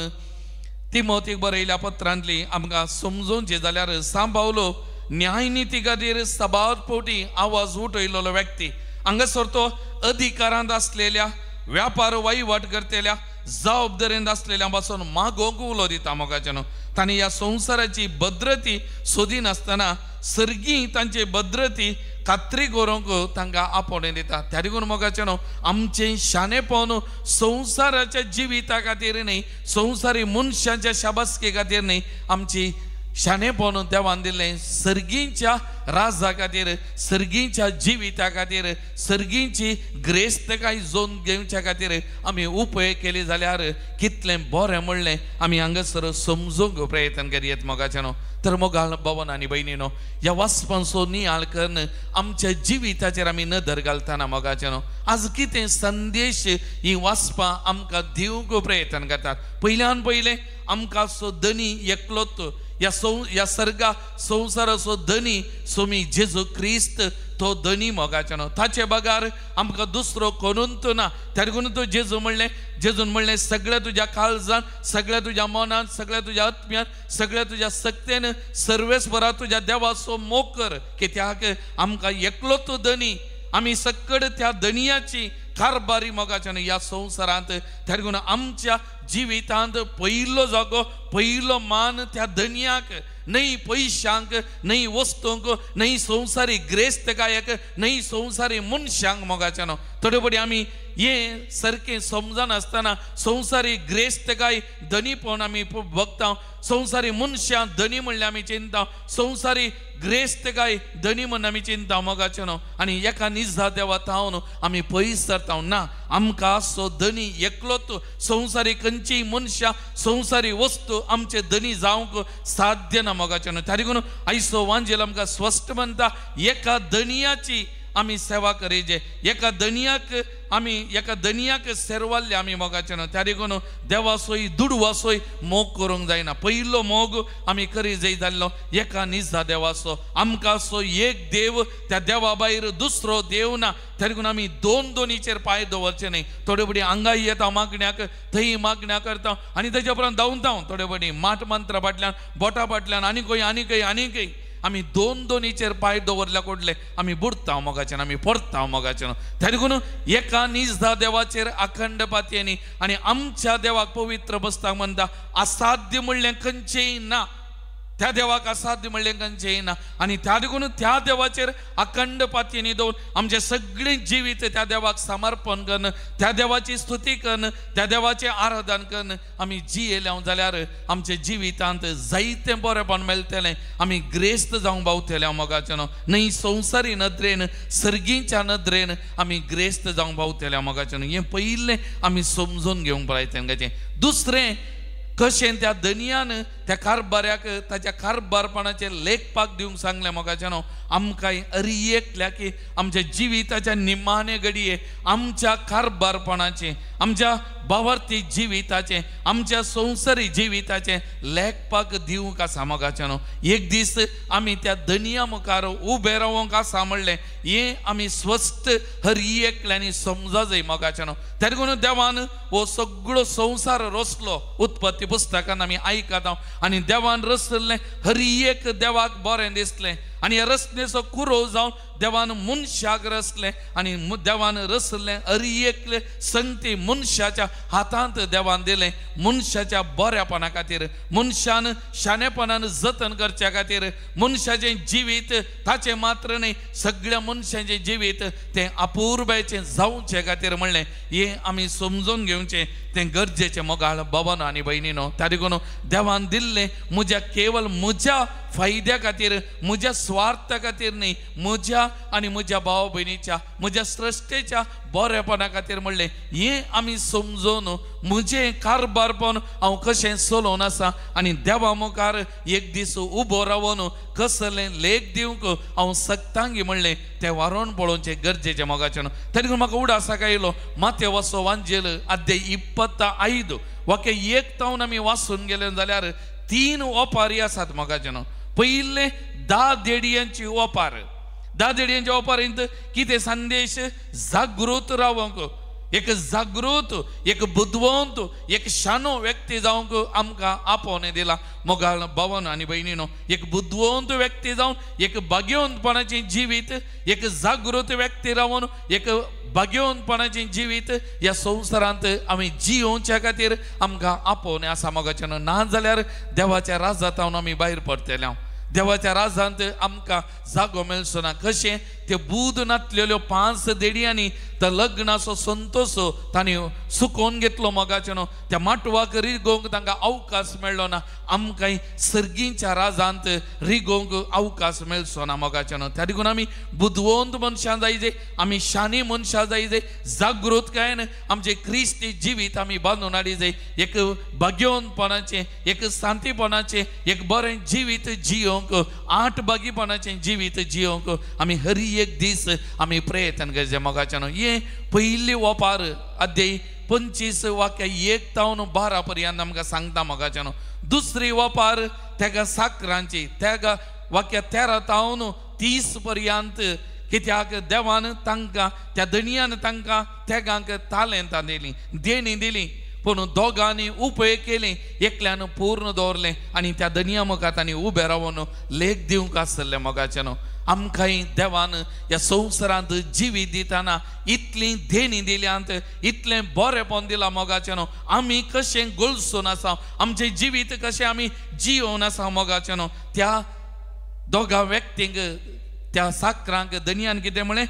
तिमोतीक बरयल्या पत्रांतली आमकां समजोवचें जाल्यार सांबावलो न्यायनिती खातीर सबार फावटी आवाज उठयलेलो व्यक्ती. हांगासर तो अधिकारांत आसलेल्या, व्यापार वहिवाट करतल्या, जबाबदारेंत आसलेल्या पासून मागोवंक उलो दिता मोगाचें न्हू. तांणी ह्या संवसाराची भद्रती सोदिनासतना सर्गी तांची भद्रती खात्री करूंक तांकां आपोवणें दिता. त्या देखून मोगाचें न्हू आमचें शाणेपण संवसाराच्या जिविता खातीर न्हय, संवसारी मनशाच्या शाबासके खातीर न्हय, आमची शाणेपण देवान दिल्लें सर्गींच्या राजा खातीर, सर्गींच्या जिविता खातीर, सर्गींची ग्रेस्तकाय जोन घेवच्या खातीर आमी उपयोग केली जाल्यार कितलें बरें म्हणलें आमी हांगासर समजूंक प्रयत्न करयेत मोगाचें न्हू. तर मोगाळ भवन आनी भयणीनो, ह्या वाचपांचो नियाळ करून आमच्या जिविताचेर आमी नदर घालतना मोगाचें न्हू आज कितें संदेश ही वाचपां आमकां दिवंक प्रयत्न करतात. पयल्यान पयलें आमकां सो धनी एकलोच, ह्या सर्गा संवसाराचो धनी सोमी जेजू क्रिस्त तो धनी मोगाचें न्हू. ताचे बगार आमकां दुसरो कोणूच ना. त्या देखून तो जेजू म्हणलें, जेजून म्हणलें सगळ्या तुज्या काळजान, सगळ्या तुज्या मनान, सगळ्या तुज्या आत्म्यान, सगळ्या तुज्या सक्तेन सर्वेस्परा तुज्या देवाचो मोग कर. कित्याक आमकां एकलो तो धनी, आमी सकड त्या धनियाची कारभारी मोगाचें न्हू ह्या संवसारांत. त्या देखून आमच्या जिवितांत पयलो जागो, पयलो मान त्या धनियाक, न्हय पयशांक, न्हय वस्तूंक, न्हय संवसारी ग्रेस्तकायक, न्हय संवसारी मनशांक मोगाचें न्हू. थोडे फावटी आमी हें सारकें समजनासतना संवसारी ग्रेस्तकाय धनीपण आमी बगता, संवसारी मनशां धनी म्हणल्यार आमी चिंता, संवसारी ग्रेस्तकाय धनी म्हण आमी चिंता मोगाचें न्हू. आनी एका निजा देवा थावन आमी पयस सरता ना. आमकां सो धनी एकलोच, संवसारी खंयचीय मनशां, संवसारी वस्तू आमचे धनी जावंक साध्य ना मोगाचें न्हू. त्या देखून आयचो वांजेल आमकां स्पश्ट म्हणटा, एका धनियाची आमी सेवा करीजे, एका धनियाक आमी, एका धनियाक सेरवाल्ले आमी मोगाचें न्हू. त्या देखून देवासोय दुडवासोय मोग करूंक जायना. पयलो मोग आमी करी जाय जाल्लो एका निजा देवाचो. आमकां सो एक देव, त्या देवा भायर दुसरो देव ना. त्या देखून आमी दोन दोनीचेर पांय दवरचे न्हय. थोडे फावटी हांगाय येता मागण्याक, थंय मागण्या करता आनी तेच्या उपरांत धांवता थोडे फावटी माट मंत्रा फाटल्यान, बोटा फाटल्यान, आनी खंय आनी खंय आनी खंय. आमी दोन दोनीचेर पांय दवरल्या कोडले आमी बुडता मोगाचें, आमी परता मोगाचें. त्या देखून एका निजदा देवाचेर अखंड पातयेनी आनी आमच्या देवाक पवित्र बसता म्हणटा असाध्य म्हणलें खंयचेंय ना. त्या देवाक असाध्य म्हणलें खंयचेंय ना. आनी त्या देखून त्या देवाचेर अखंड पातयेनी दवरून आमचें सगळें जिवीत त्या देवाक समर्पण करून, त्या देवाची स्तुती करून, त्या देवाचें आराधन करून आमी जियेले जाल्यार आमच्या जिवितांत जायतें बरेंपण मेळटलें. आमी ग्रेस्त जावंक पावतले मोगाचें न्हू. न्हय संवसारी नदरेन, सर्गीच्या नदरेन आमी ग्रेस्त जावंक पावतले मोगाचें न्हू. हें पयलें आमी समजून घेवंक प्रयत्न. दुसरें कशें त्या धनियान त्या कारभाऱ्याक ताच्या कारभारपणाचें लेखपाक दिवंक सांगलें मोगाचें न्हू. आमकां अरी एकल्या की आमच्या जिविताच्या निमाणे घडये आमच्या कारभारपणाचें, आमच्या भावार्थी जिविताचें, आमच्या संवसारी जिविताचें लेखपाक दिवंक आसा मोगाचें न्हू. एक दीस आमी त्या दनिया मुखार उबे रावंक आसा म्हणलें हें आमी स्वस्थ हर एकल्यांनी समजा जाय मोगाचें न्हू. तेन्ना देखून देवान हो सगळो संवसार रचलो. उत्पत्ती पुस्तकान आमी आयकता आनी देवान रचल्लें हर एक देवाक बरें दिसलें आनी ह्या रचनेचो कुरो जावन देवान मनशाक रचलें आनी देवान रचल्लें हर एकलें संगती मनशाच्या हातांत देवान दिलें. मनशाच्या बऱ्यापणा खातीर, मनशान शाणेपणान जतन करच्या खातीर, मनशाचें जिवीत ताचें मात्र न्हय सगळ्या मनशाचें जिवीत तें अपुरबायेचें जावचे खातीर म्हणलें हें आमी समजून घेवचें तें गरजेचें मोगाळ बाबानो आनी भयणीनो. त्या देखून देवान दिल्लें म्हज्या केवल म्हज्या फायद्या खातीर, म्हज्या स्वार्था खातीर न्हय, म्हज्या आनी म्हज्या भाव भयणीच्या, म्हज्या सृश्टेच्या बरेपणा खातीर म्हणलें हें आमी समजून म्हजें कारबारपण हांव कशें चलोवन आसा आनी देवा मुखार एक दीस उबो रावन कसलें लेख दिवंक हांव सक्तांगी म्हणलें तें वारोवन पळोवचें गरजेचें मोगाचें न्हू. तेन्ना म्हाका उडासाक आयलो मातेवाचो वांजेल अध्याय 25 वाक्य 1 तावन आमी वाचून गेले जाल्यार 3 ओपारी आसात मोगाचें न्हू. पयलें 10 देडयांची ओपार. 10 देडयांच्या ओपारींत कितें संदेश? जागृत रावंक, एक जागृत, एक बुदवंत, एक शाणो व्यक्ती जावंक आमकां आपोवणें दिलां. मोगाळ भावानो आनी भयणीनो, एक बुदवंत व्यक्ती जावन, एक भाग्यवंतपणाचें जिवीत, एक जागृत व्यक्ती रावन, एक भाग्यवंतपणाचें जिवीत ह्या संवसारांत आमी जियोवच्या खातीर आमकां आपोवणें आसा मोगाचें न्हू. ना जाल्यार देवाच्या राजांत आमी भायर पडटले. देवाच्या राजांत आमकां जागो मेळचो ना. कशें ते बूद नातलेल्यो 5 देडयांनी त्या लग्नाचो संतोश तांणी सुकोवन घेतलो मोगाचें न्हू. त्या माटवाक रिगोवंक तांकां अवकाश मेळ्ळो ना. आमकां सर्गींच्या राजांत रिगोवंक अवकाश मेळचो ना मोगाचें न्हू. त्या देखून आमी बुदवंत मनशां जायजे, आमी शाणी मनशां जायजे, जागृतकायेन आमचें क्रिस्ती जिवीत आमी बांदून हाडिजे. एक भाग्यवंतपणाचें, एक शांतीपणाचें, एक बरें जिवीत जियोवंक, 8 भागीपणाचें जिवीत जियोवंक आमी हर एक दीस आमी प्रयत्न करचें मोगाचें न्हू. हें पयली ओपार अध्याय 25 वाक्य 1 तावन 12 पर्यंत आमकां सांगता मोगाचें न्हू. दुसरी ओपार तेगा साकरांची, तेगा वाक्य 13 तावन 30 पर्यंत. कित्याक देवान तांकां, त्या दणयान तांकां तेगांक तालेंतां दिलीं, देणी दिली, पूण दोगांनी उपयोग केली, एकल्यान पूर्ण दवरलें आनी त्या दनया मुखार तांणी उबें रावन लेख दिवंक आसलें मोगाचें न्हू. आमकांय देवान ह्या संवसारांत जिवीत दितना इतली देणी दिल्यांत, इतलें बरेंपण दिलां मोगाचें न्हू. आमी कशें गळसून आसा, आमचें जिवीत कशें आमी जियोवन आसा मोगाचें न्हू. त्या दोगां व्यक्तींक, त्या साकरांक दनयान कितें म्हणलें?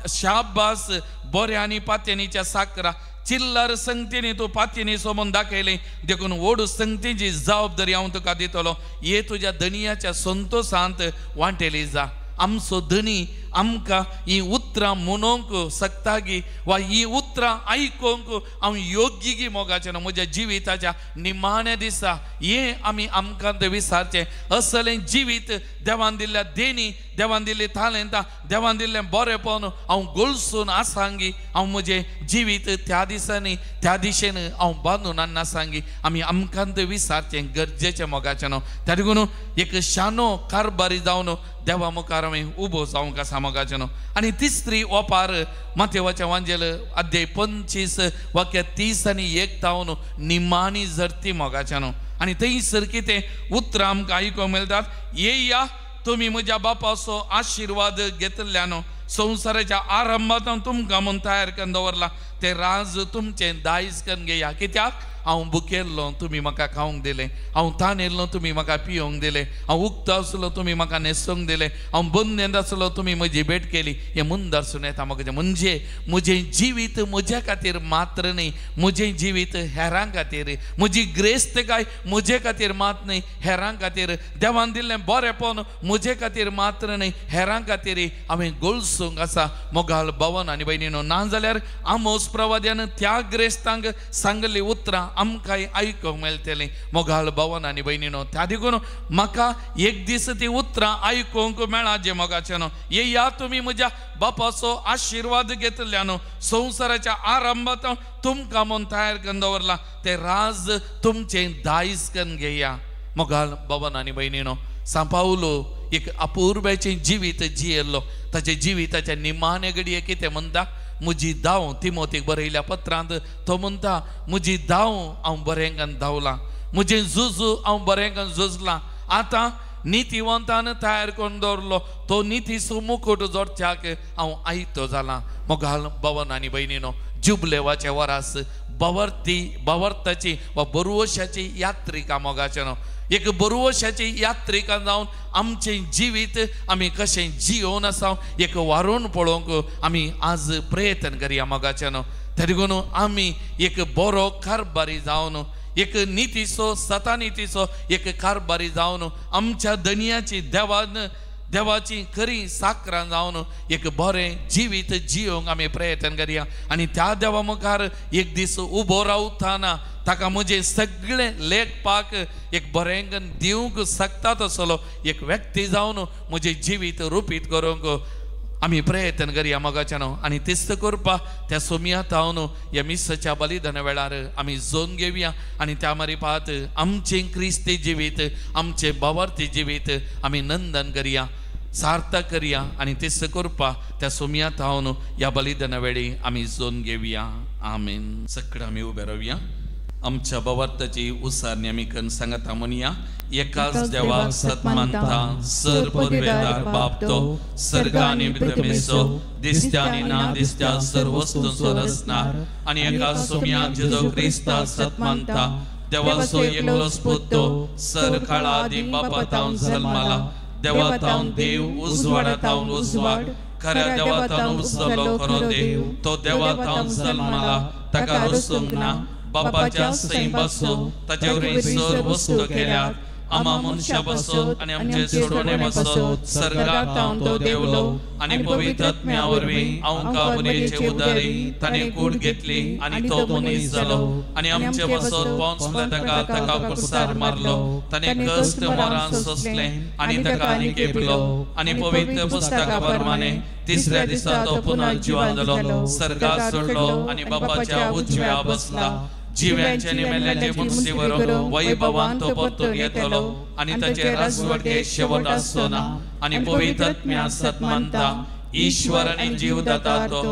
शाबास बऱ्या आनी पातयेनीच्या साकरा, चिल्लर संगतीनी तूं पातयेनी सोमून दाखयलें, देखून व्हड संगतीची जबाबदारी हांव तुका दितलो, हे तुज्या दनियाच्या संतोशांत वांटेली जा. आमचो धनी आमकां ही उतरां म्हणूंक शकतागी वा ही उतरां आयकूंक हांव योग्य गी मोगाचें न्हू म्हज्या जिविताच्या निमाण्या दिसा. हें आमी आमकां तें विसारचें. असलें जिवीत देवान दिल्ल्या देणी, देवान दिल्ली तालेंतां, देवान दिल्लें बरेंपण हांव गळसून आसांगी, हांव म्हजें जिवीत त्या दिसांनी त्या दिशेन हांव बांदून आसांगी. आमी आमकां तें विसारचें गरजेचें मोगाचें न्हू. त्या देखून एक शाणो कारबारी जावन देवा मुखार आमी उबो जावंक आसा मोगाचें न्हू. आनी तिसरी ओपार मातेवाचें वांजेल अध्याय 25 वाक्य 30 आनी 1 तावन निमाणी झरती मोगाचें न्हू. आनी थंयसर कितें उतरां आमकां आयकूंक मेळटात? येया तुमी म्हज्या बापाचो आशिर्वाद घेतल्यानो, संवसाराच्या आरंभांत तुमकां म्हूण तयार करून दवरला तें राज तुमचें दायज करून घेया. कित्याक हांव भुकेल्लो तुमी म्हाका खावंक दिलें, हांव तानेल्लो तुमी म्हाका पिवंक दिलें, हांव उक्तो आसलो तुमी म्हाका न्हेसूंक दिलें, हांव बंदेंत आसलो तुमी म्हजी भेट केली. हें मुंदारसून येता म्हाका. म्हणजे म्हजें जिवीत म्हज्या खातीर मात्र न्हय, म्हजें जिवीत हेरां खातीर, म्हजी ग्रेस्तकाय म्हजे खातीर मात न्हय, हेरां खातीर. देवान दिल्लें बरेंपण म्हजे खातीर मात्र न्हय, हेरां खातीर हांवें गळसूंक आसा मोगाळ भावन आनी भयणीनो. ना जाल्यार आमोस प्रवाद्यान त्या ग्रेस्तांक सांगली उतरां आमकांय आयकूंक मेळटलीं. मोगाळ भावन आनी भयणीनो, त्या देखून म्हाका एक दीस ती उतरां आयकूंक मेळा जे मोगाचे न्हू, येया तुमी म्हज्या बापाचो आशिर्वाद घेतल्या न्हू, संवसाराच्या आरंभात तुमकां म्हूण तयार करून दवरला ते राज तुमचें दायज करून घेया. मोगाळ भावन आनी भयणीनो, सांव पावलो एक अपुर्बायेचें जिवीत जियेल्लो. ताच्या जिविताच्या निमाणे घडये कितें म्हणटा, म्हजी धांव, तिमोतीक बरयल्या पत्रांत तो म्हणटा, म्हजी धांव हांव बरेंकान धांवलां, म्हजें झुजू हांव बरेंकान झुजलां, आतां नितीवंतान तयार करून दवरलो तो नितीचो मुकुट जोडच्याक हांव आयतो जालां. मोगाळ भावन आनी भयणीनो, जुबलेवाचे वरास बवर्ती बवर्ताची वा बरुवशाची यात्रिका मोगाचे न्हू, एक बरुवशाची यात्रिका जावन आमचें जिवीत आमी कशें जियोवन आसा एक वारोवन पळोवंक आमी आज प्रयत्न करया मोगाचे न्हू. तरी देखून आमी एक बरो कारभारी जावन, एक नितीचो सतानितीचो एक कारभारी जावन आमच्या धनयाची देवान देवाची खरी साकरां जावन एक बरें जिवीत जियोंक आमी प्रयत्न करया. आनी त्या देवा मुखार एक दीस उबो रावतना ताका म्हजें सगळें लेखपाक एक बरें दिवंक शकता तसलो एक व्यक्ती जावन म्हजें जिवीत रुपीत करूंक आमी प्रयत्न करया मोगाच्या न्हू. आनी तिस्त करपा त्या सोमया तावन ह्या मिसाच्या बलिदाना वेळार आमी जोन घेवया आनी त्या मारिपात आमचें क्रिस्ती जिवीत, आमचें बावार्थी जिवीत आमी नंदन करया, सार्थक करया. आनी तिस्त करपा त्या सोमया तावन ह्या बलिदाना वेळी आमी जोन घेवया. आमेन. सगळं आमी उबे रावया. आमच्या बावार्थाची उसारणी आमी करून सांगता म्हणया. एकाच देवाक सत मानता, सर पुर्वेदार बाप तो सर्ग आनी पृथ्वीचो, दिसत्या आनी ना दिसत्या सर वस्तूंचो रचणार, आनी एका सोम्या जेजू क्रिस्ता सत मानता, देवाचो एकलोच पूत तो सर काळा आदी बापा तावन जल्माला, देवा तावन देव, उजवाडा तावन उजवाड, खऱ्या देवा तावन उजलो खरो देव, तो देवा तावन जल्माला, ताका रचूंक ना, बापाच्या सैमाचो ताचे वरवीं सर वस्तू केल्यात, आमा मनशा बसत आनी आमचे सोडवणे बसत सर्गात तावन तो देवलो, आनी पवित्र आत्म्या वरवीं आमकां मरेचे उदारी ताणें कूड घेतली आनी तो मनीस जालो, आनी आमचे बसत पोंचले ताका ताका कुर्सार मारलो, ताणें कश्ट मरण सोंसलें आनी ताका आनी केपलो, आनी पवित्र पुस्तका प्रमाणे तिसऱ्या दिसा तो पुनर्जिवन जालो, सर्गात चडलो आनी बापाच्या उजव्या बसला, जिव्यांचे आनी मेल्यांचे मुन्सीवर वैभवान तो परतून येतलो आनी ताचे राजवटके शेवट आसचो ना. आनी पवित्र आत्म्या सत मानता, ईश्वर आनी जीवदाता तो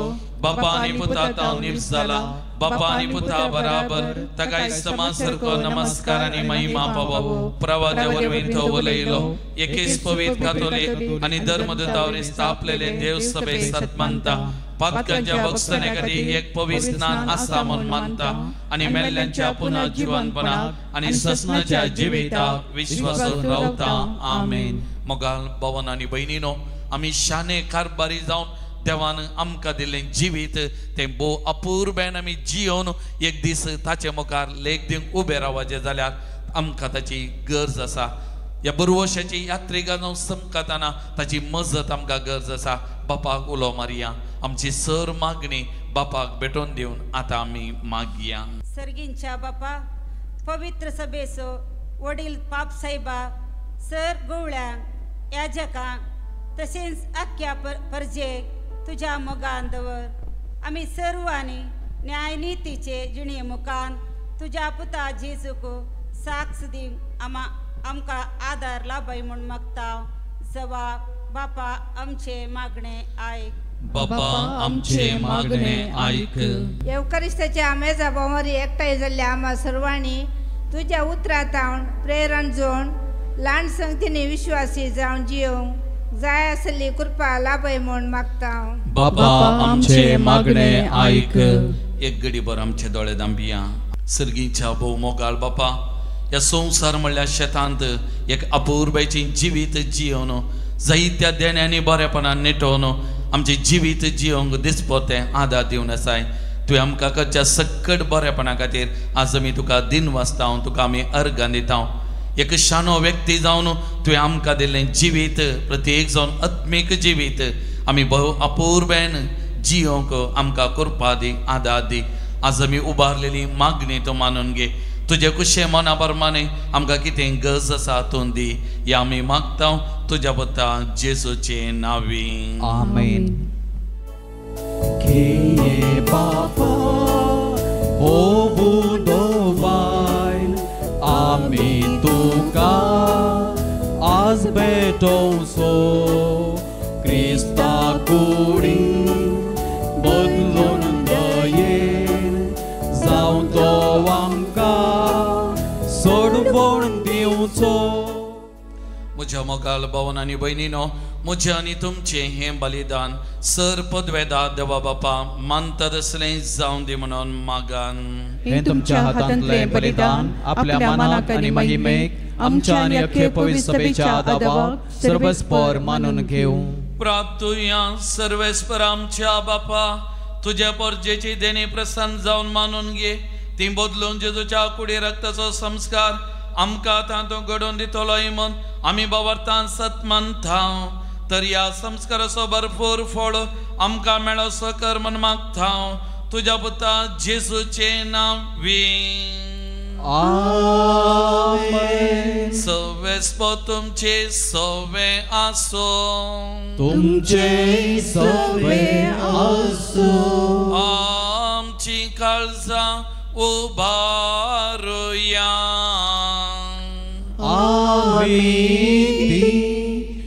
बापा आनी पुता तावन निप्स जाला, बापा आनी पुता बराबर ताका समा सारको नमस्कार आनी महिमा पावो. प्रवाद्या वरवीं तो उलयलो, एकेच पवित्र कातोलीक आनी धर्मदूता वरवीं स्थापलेले देव सभे सत मानता, पातकांच्या बक्षणे खातीर एक पवित्र स्नान आसा म्हूण मानता, आनी मेल्ल्यांच्या पुनर्जिवनपणाक आनी ससनाच्या जिविताक विश्वासून रावता. आमेन. मोगाळ भावन आनी भयणीनो, आमी शाणे कारभारी जावन देवान आमकां दिल्लें जिवीत तें भोव अपुर्बेन आमी जियोवन एक दीस ताचे मुखार लेख दिवंक उबे रावपाचें जाल्यार आमकां ताची गरज आसा. ह्या बरवशाची यात्रिका जावन समकाताना ताची मजत आमकां गरज आसा. बापाक उलो मारया, आमची सर मागणी बापाक भेटोवन दिवन आतां आमी मागया. सर्गींच्या बापा, पवित्र सभेचो वडील पाप साहेबा, सर गोवळ्या याजकां तशेंच आख्या परजेक तुज्या मोगान दवर. आमी सर्वांनी न्यायनितीचे जिणे मुखान तुज्या पुता जेजूक साक्ष दिवंक आमकां आदार लाभय म्हूण मागता. जवाब बापा आमचे मागणे आयक. बापा आमचे मागणे आयक. येवकारिस्ताच्या मेजा भोंवरी एकठांय जाल्ल्या आमा सर्वांनी तुज्या उतरां तावन प्रेरण जोवन ल्हान संगतींनी विश्वासी जावन जियोवंक जाय आसली कृपा लाभय म्हूण मागता. बापा आमचे मागणे आयक. एक घडीभर आमचे दोळे दांबिया. सर्गीच्या भोव मोगाळ बापा, ह्या संवसार म्हणल्यार शेतांत एक अपुर्बायेचें जिवीत जियोवन जायत्या देण्यांनी बरेपणान नेटोवन आमचें जिवीत जियोवंक दिसपतें आदार दिवन आसाय. तुवें आमकां करच्या सकट बरेपणा खातीर आज आमी तुका दिन वाचता, तुका आमी अर्गां दिता. एक शाणो व्यक्ती जावन तुवें आमकां दिल्लें जिवीत प्रत्येक जावन आत्मीक जिवीत आमी भोव अपुर्बेन जियोंक आमकां कृपा दी, आदार दी। आज आमी उबारलेली मागणी तूं मानून घे। तुजे कुशे मना प्रमाणे आमकां कितें गरज आसा तूं दी। या आमी मागता तुज्या पुता जेजूचे नांवी, आमेन। घेये बापा होवू बायल आमी तुका आज भेटोवचो क्रिस्ता कुडी बदलून दयेन जावं तो आमकां सोडवण दिवचो। म्हज्या मोगाल भावन आनी भयणीनो, म्हजें आनी तुमचें हें बलिदान सर पदवेदा देवा बापा मानता तसलें जावं दी म्हणून मागान। हें तुमच्या हातांतलें बलिदान आपल्या मनाक आनी महिमेक आमच्या आनी अख्खे पवित्र सभेच्या आदाबाक सर्वस्पर मानून घेवं। प्राप्तुया सर्वेस्पर आमच्या बापा तुज्या परजेची देणी प्रसन्न जावन मानून घे। ती बदलून जेजूच्या कुडी रक्ताचो संस्कार आमकां तातूंत घडोवन दितलोय म्हूण आमी बावरतान सत मानता। तर ह्या संस्काराचो भरपूर फळ आमकां मेळोसो कर म्हूण मागता तुज्या पुता जेजूचे नांवी, आमेन। सर्वेस्पर तुमचे सवे आसूं, तुमचे सवे आसूं। आमची काळजां उबारुया, आमी ती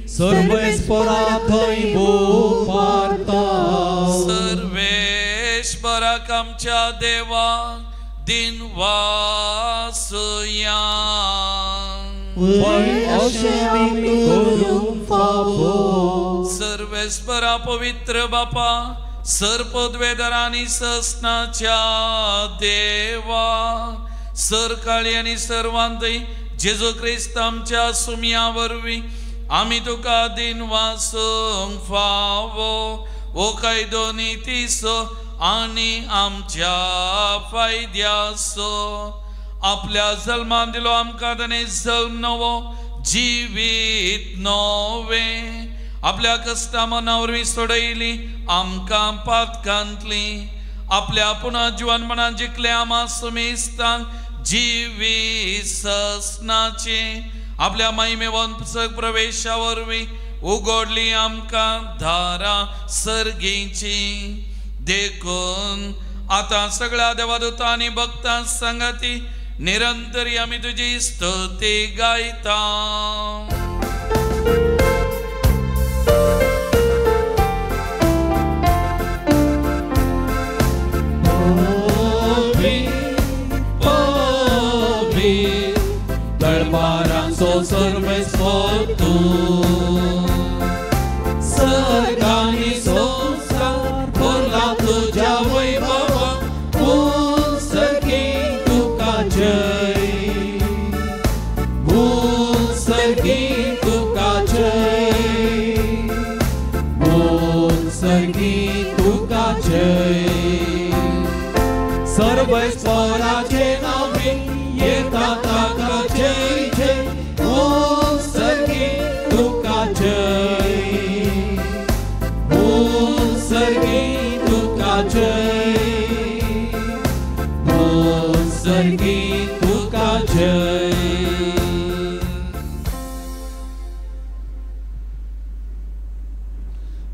सर्वेस्परा थंय उबारता। सर्वेस्पराक आमच्या देवा दिन वासुया। सर्वेस्परा पवित्र बापा सर पदवेदार आनी ससनाच्या देवा सर काळी आनी सर्वांतय जेजू क्रिस्त आमच्या सुमया वरवीं आमी तुका दिन वासूंक फावो ओ कायदो नितीचो आनी आमच्या फायद्याचो। आपल्या जल्मान दिलो आमकां ताणें जल्म नवो जिवीत नवें आपल्या कश्टा मना वरवीं सोडयली आमकां पातकांतली आपल्या पुना जिवनपणान जिखले आमा सुमेस्तांक जिवीत ससनाचें आपल्या महिमेवंत प्रवेशा वरवीं उगडली आमकां दारां सर्गीची। देखून आतां सगळ्या देवादूतां आनी भक्तां सांगाती निरंतरी आमी तुजी स्तुती गायता। दळबारांचो सर्वेस्पर तूं सर्गांनी संवसार भरला तुज्या वैभवान भूसर्गी तुका जय, भूसर्गी तुका जय, भूसर्गी तुका जय। सर्वेस्पराचे नांवे येता ताका जय जय, भूसर्गी तुका जय, भूसर्गी तुका जय, भूसर्गी तुका जय।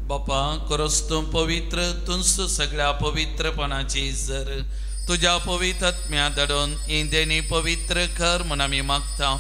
बापा खरोच तूं पवित्र तुंस सगळ्या पवित्रपणाची जर तुज्या पवित्र आत्म्या धाडून ही देणी पवित्र कर म्हूण आमी मागता।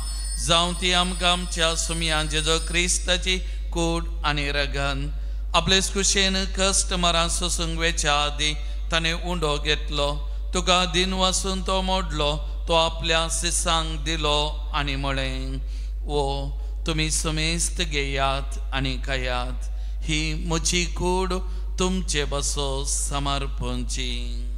जावं ती आमकां आमच्या सुमयान जेजो क्रिस्ताची कूड आनी रगन आपले कुशेन कश्ट मरां सोसूंक वेच्या आदीं ताणें उंडो घेतलो तुका दिन वासून तो मोडलो तो आपल्या सिसांक दिलो आनी म्हळें, ओ तुमी सुमेस्त घेयात आनी खायात, ही म्हजी कूड तुमचे बसो समर्पणची।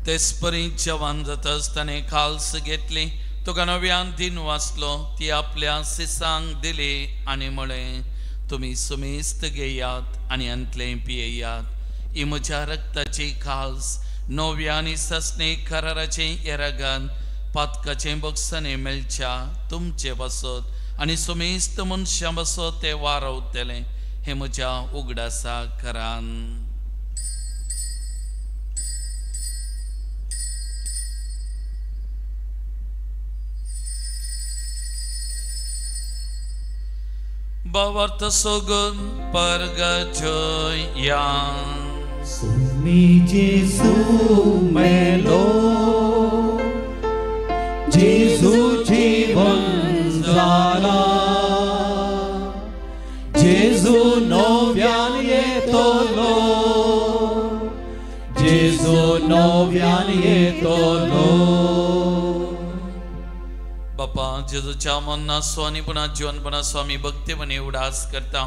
तेचपरी जवान जातच ताणें काल्स घेतली तुका नव्यान दिन वाचलो ती आपल्या सिसांक दिली आनी म्हळें, तुमी सुमेस्त घेयात आनी अंतलें पियेयात, ही म्हज्या रक्ताची काल्स नव्या आनी ससने कराराचें येरागान पातकाचें बक्षाणें मेळच्या तुमचे पासत आनी सुमेस्त मनशां पासत तें वारवतलें हें म्हज्या उगडासा करान. भावार्थ सोगून परगजया सुमी जेसू मेलो जेसू जीवन जाला जेसू नव्यान येतलो जेसू नव्यान येतलो. बापा जेजूच्या मरणाचो आनी पुन्हा जिवनपणाचो आमी भक्तीपणी उडास करता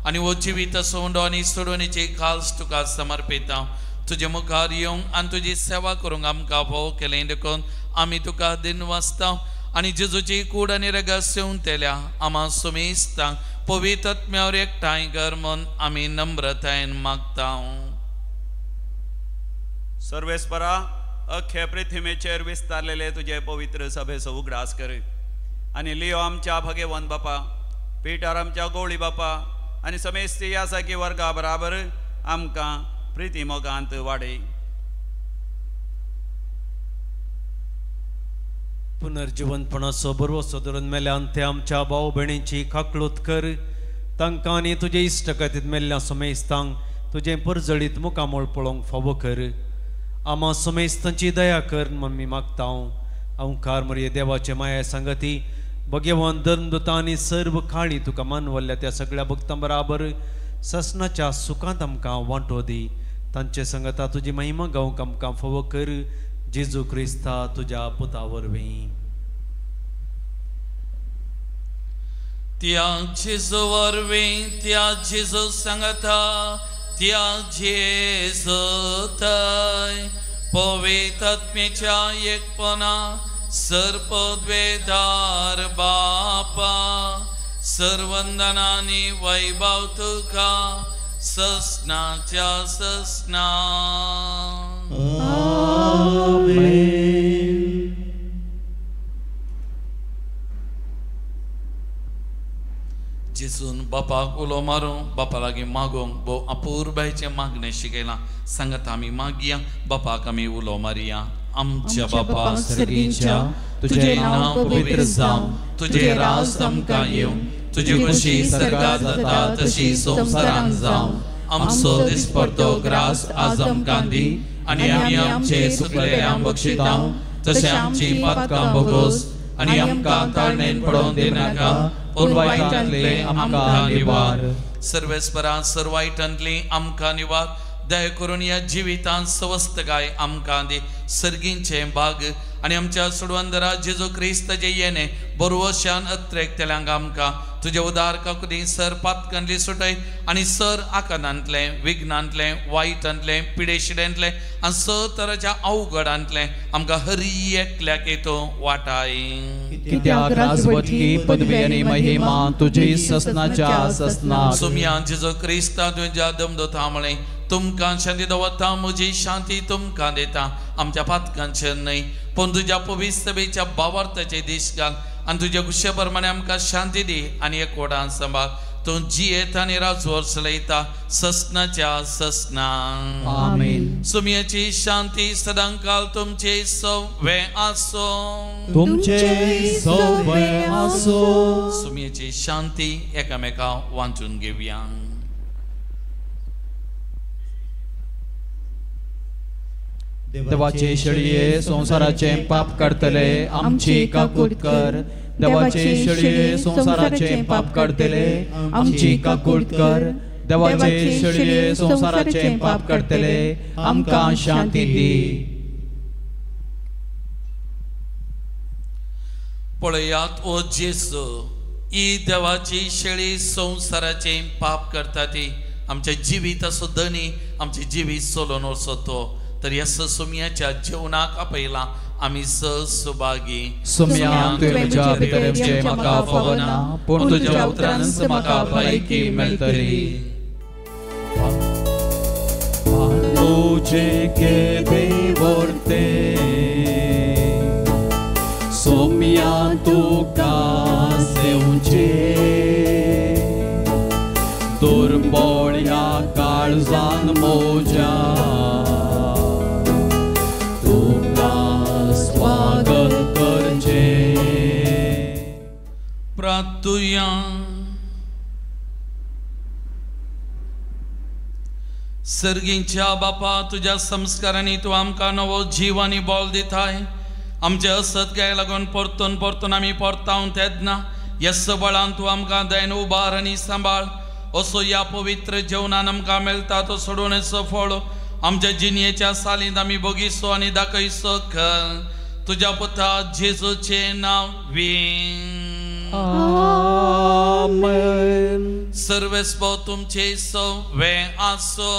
आनी हो जिवीत सोंडो आनी सोडवणेची खास तुका समर्पिता. तुजे मुखार येवंक आनी तुजी सेवा करूंक आमकां फावो केलें देखून आमी तुका दिनवासता आनी जेजूची कूड आनी रगत सेवंतल्या आमा सुमेस्तांक पवित्र आत्म्यावर एकठांय कर म्हूण आमी नम्रतायेन मागता. सर्वेस्परा अख्खे पृथ्वीचेर विस्तारलेले तुजे पवित्र सभेचो उगडास कर आनी लियो आमच्या भगेवन बापा, पिटर आमच्या गोळी बापा आनी समेस्ती ह्या सारकी वर्गा बराबर आमकां प्रिती मोगांत वाडय. पुनर्जिवनपणाचो भरवसो धरून मेल्यान ते आमच्या भाव भयणींची काकळूत कर. तांकां आनी तुजे इश्टगतींत मेल्ल्या समेस्तांक तुजें परजळीत मुखामळ पळोवंक फावो कर. आमा समेस्तांची दया कर मम्मी मागता. हांव मरये देवाचे माया सांगती भगवान धर्मदूतां आनी सर्व काळी तुका मानवल्ल्या त्या सगळ्या भक्तां बराबर ससनाच्या सुखांत आमकां वांटो दी. तांचे संगता तुजी महिमा गावंक आमकां फावो कर. जेजू क्रिस्ता तुज्या पुता वरवीं. त्या जेजू वरवीं, त्या जेजू सांगता, त्या जेजू थंय पवित्र आत्म्याच्या एकपणा सर्पद्वेदार बापा सर्वंदनानी वैभव तुका ससनाच्या ससना. आमेन. जेजून बापाक उलो मारूंक बापा लागीं मागूंक भोव अपुरबायचें मागणें शिकयलां. सांगात आमी मागया बापाक आमी उलो मारया. आमच्या बापा सर्गीच्या तुझे नांव पवित्र जावं, तुझे राज आमकां येवं, तुजी खुशी सर्गात जाता तशी संवसारांत जावं. आमचो दिसपडतो ग्रास आज आमकां दी आनी आमी आमचे सुकलेल्यांक बक्षिता तशें आमची पातकां भोगोस आनी आमकां ताळणेन पडोवन दिनाका पूण वायटांतलें आमकां निवार. सर्वेस्परा सर्व वायटांतली आमकां निवार. दया करून ह्या जिवितांत सवस्तकाय आमकां दी. सर्गींचें भाग आनी आमच्या सोडवंदरा जेजू क्रिस्ताचें येणें बरवशान अत्रेकतल्यांक आमकां तुजे उदार काकुदी सर पातकांतली सुटय आनी सर आकांतांतलें विघ्नांतलें वायटांतलें पिडेशिड्यांतलें आनी सर तराच्या अवघडांतलें आमकां हरी एकल्याक येतो वाटाय. कित्याक राजवटकी पदवी आनी महिमा तुजी ससनाच्या ससना. सुमया जेजू क्रिस्ता तुज्या दमदोता म्हळें तुमकां शांती दवरता म्हजी शांती तुमकां दिता. आमच्या पातकांचेर न्हय पूण तुज्या पवित्र सभेच्या भावार्थाचे दीस घाल आनी तुज्या गुस्से प्रमाणे आमकां शांती दी आनी एकवटान सांबाळ. तूं जियेता आनी राजवर चलयता ससनाच्या ससना. आमेन. सुमयाची शांती सदांकाल तुमचे सवे आसो. तुमचे सवे आसो. सुमयाची शांती एकामेका वांचून घेवया. देवाचे शेळये संवसाराचे पाप काडटले आमची काकूत कर. देवाचे शेळये संवसाराचे पाप काडटले आमची काकूत कर. देवाचे शेळये संवसाराचे पाप काडटले आमकां शांती दी. पळयात ओ जेजू, ही देवाची शेळी संवसाराचे पाप करता ती आमच्या जिविताचो धनी आमचे जिवीत सोलोवन वचो तो तर ह्या सुमयाच्या जेवणाक आपयला आमी सुभागी. सुमया तुवें म्हज्या भितर येवचें म्हाका फावना पूण तुज्या उतरानच म्हाका भलायकी मेळटली. तुझे केदे व्हडते सोम्या तुका सेवचे दुर्बोळ्या काळजान मोजा तुका स्वागत करचे. प्रार्थुया. सर्गींच्या बापा, तुज्या संस्कारांनी तूं आमकां नवो जीव आनी बोल दिताय. आमचे असत गाय लागून परतून परतून आमी परतावन तेन्ना ह्या सबळान तूं आमकां दयन उबार आनी सांबाळ. असो ह्या पवित्र जेवणान आमकां मेळटा तो सोडोवणेचो फळ आमच्या जिणयेच्या सालींत आमी बगीसो आनी दाखयसो कर तुज्या पुता जेजूचें नांव. आमेन. सर्वेस्पो तुमचे सवे आसो,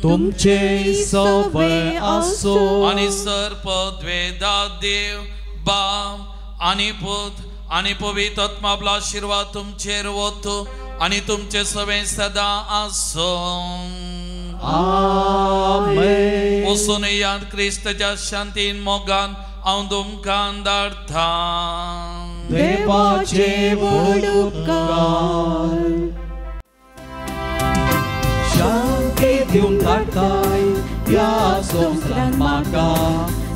तुमचे सवे आसो. आनी सर्पद्वेदा देव बाप आनी पूत आनी पवित्र आत्मा आपलो आशिर्वाद तुमचेर वतो आनी तुमचे सवे सदां आसो. आमेन. वचून याद क्रिस्ताच्या शांतीन मोगान हांव तुमकां धाडटा. देवाचे व्हड उपकार. शांती दिवन धाडटाय ह्या संवसारांत म्हाका,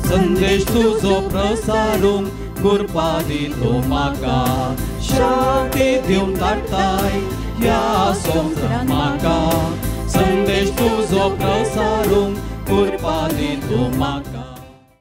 संदेश तुजो प्रसारूंक कृपा दी तूं म्हाका. शांती दिवन धाडटाय ह्या संवसारांत म्हाका, संदेश तुजो प्रसारूंक कृपा दी तूं म्हाका.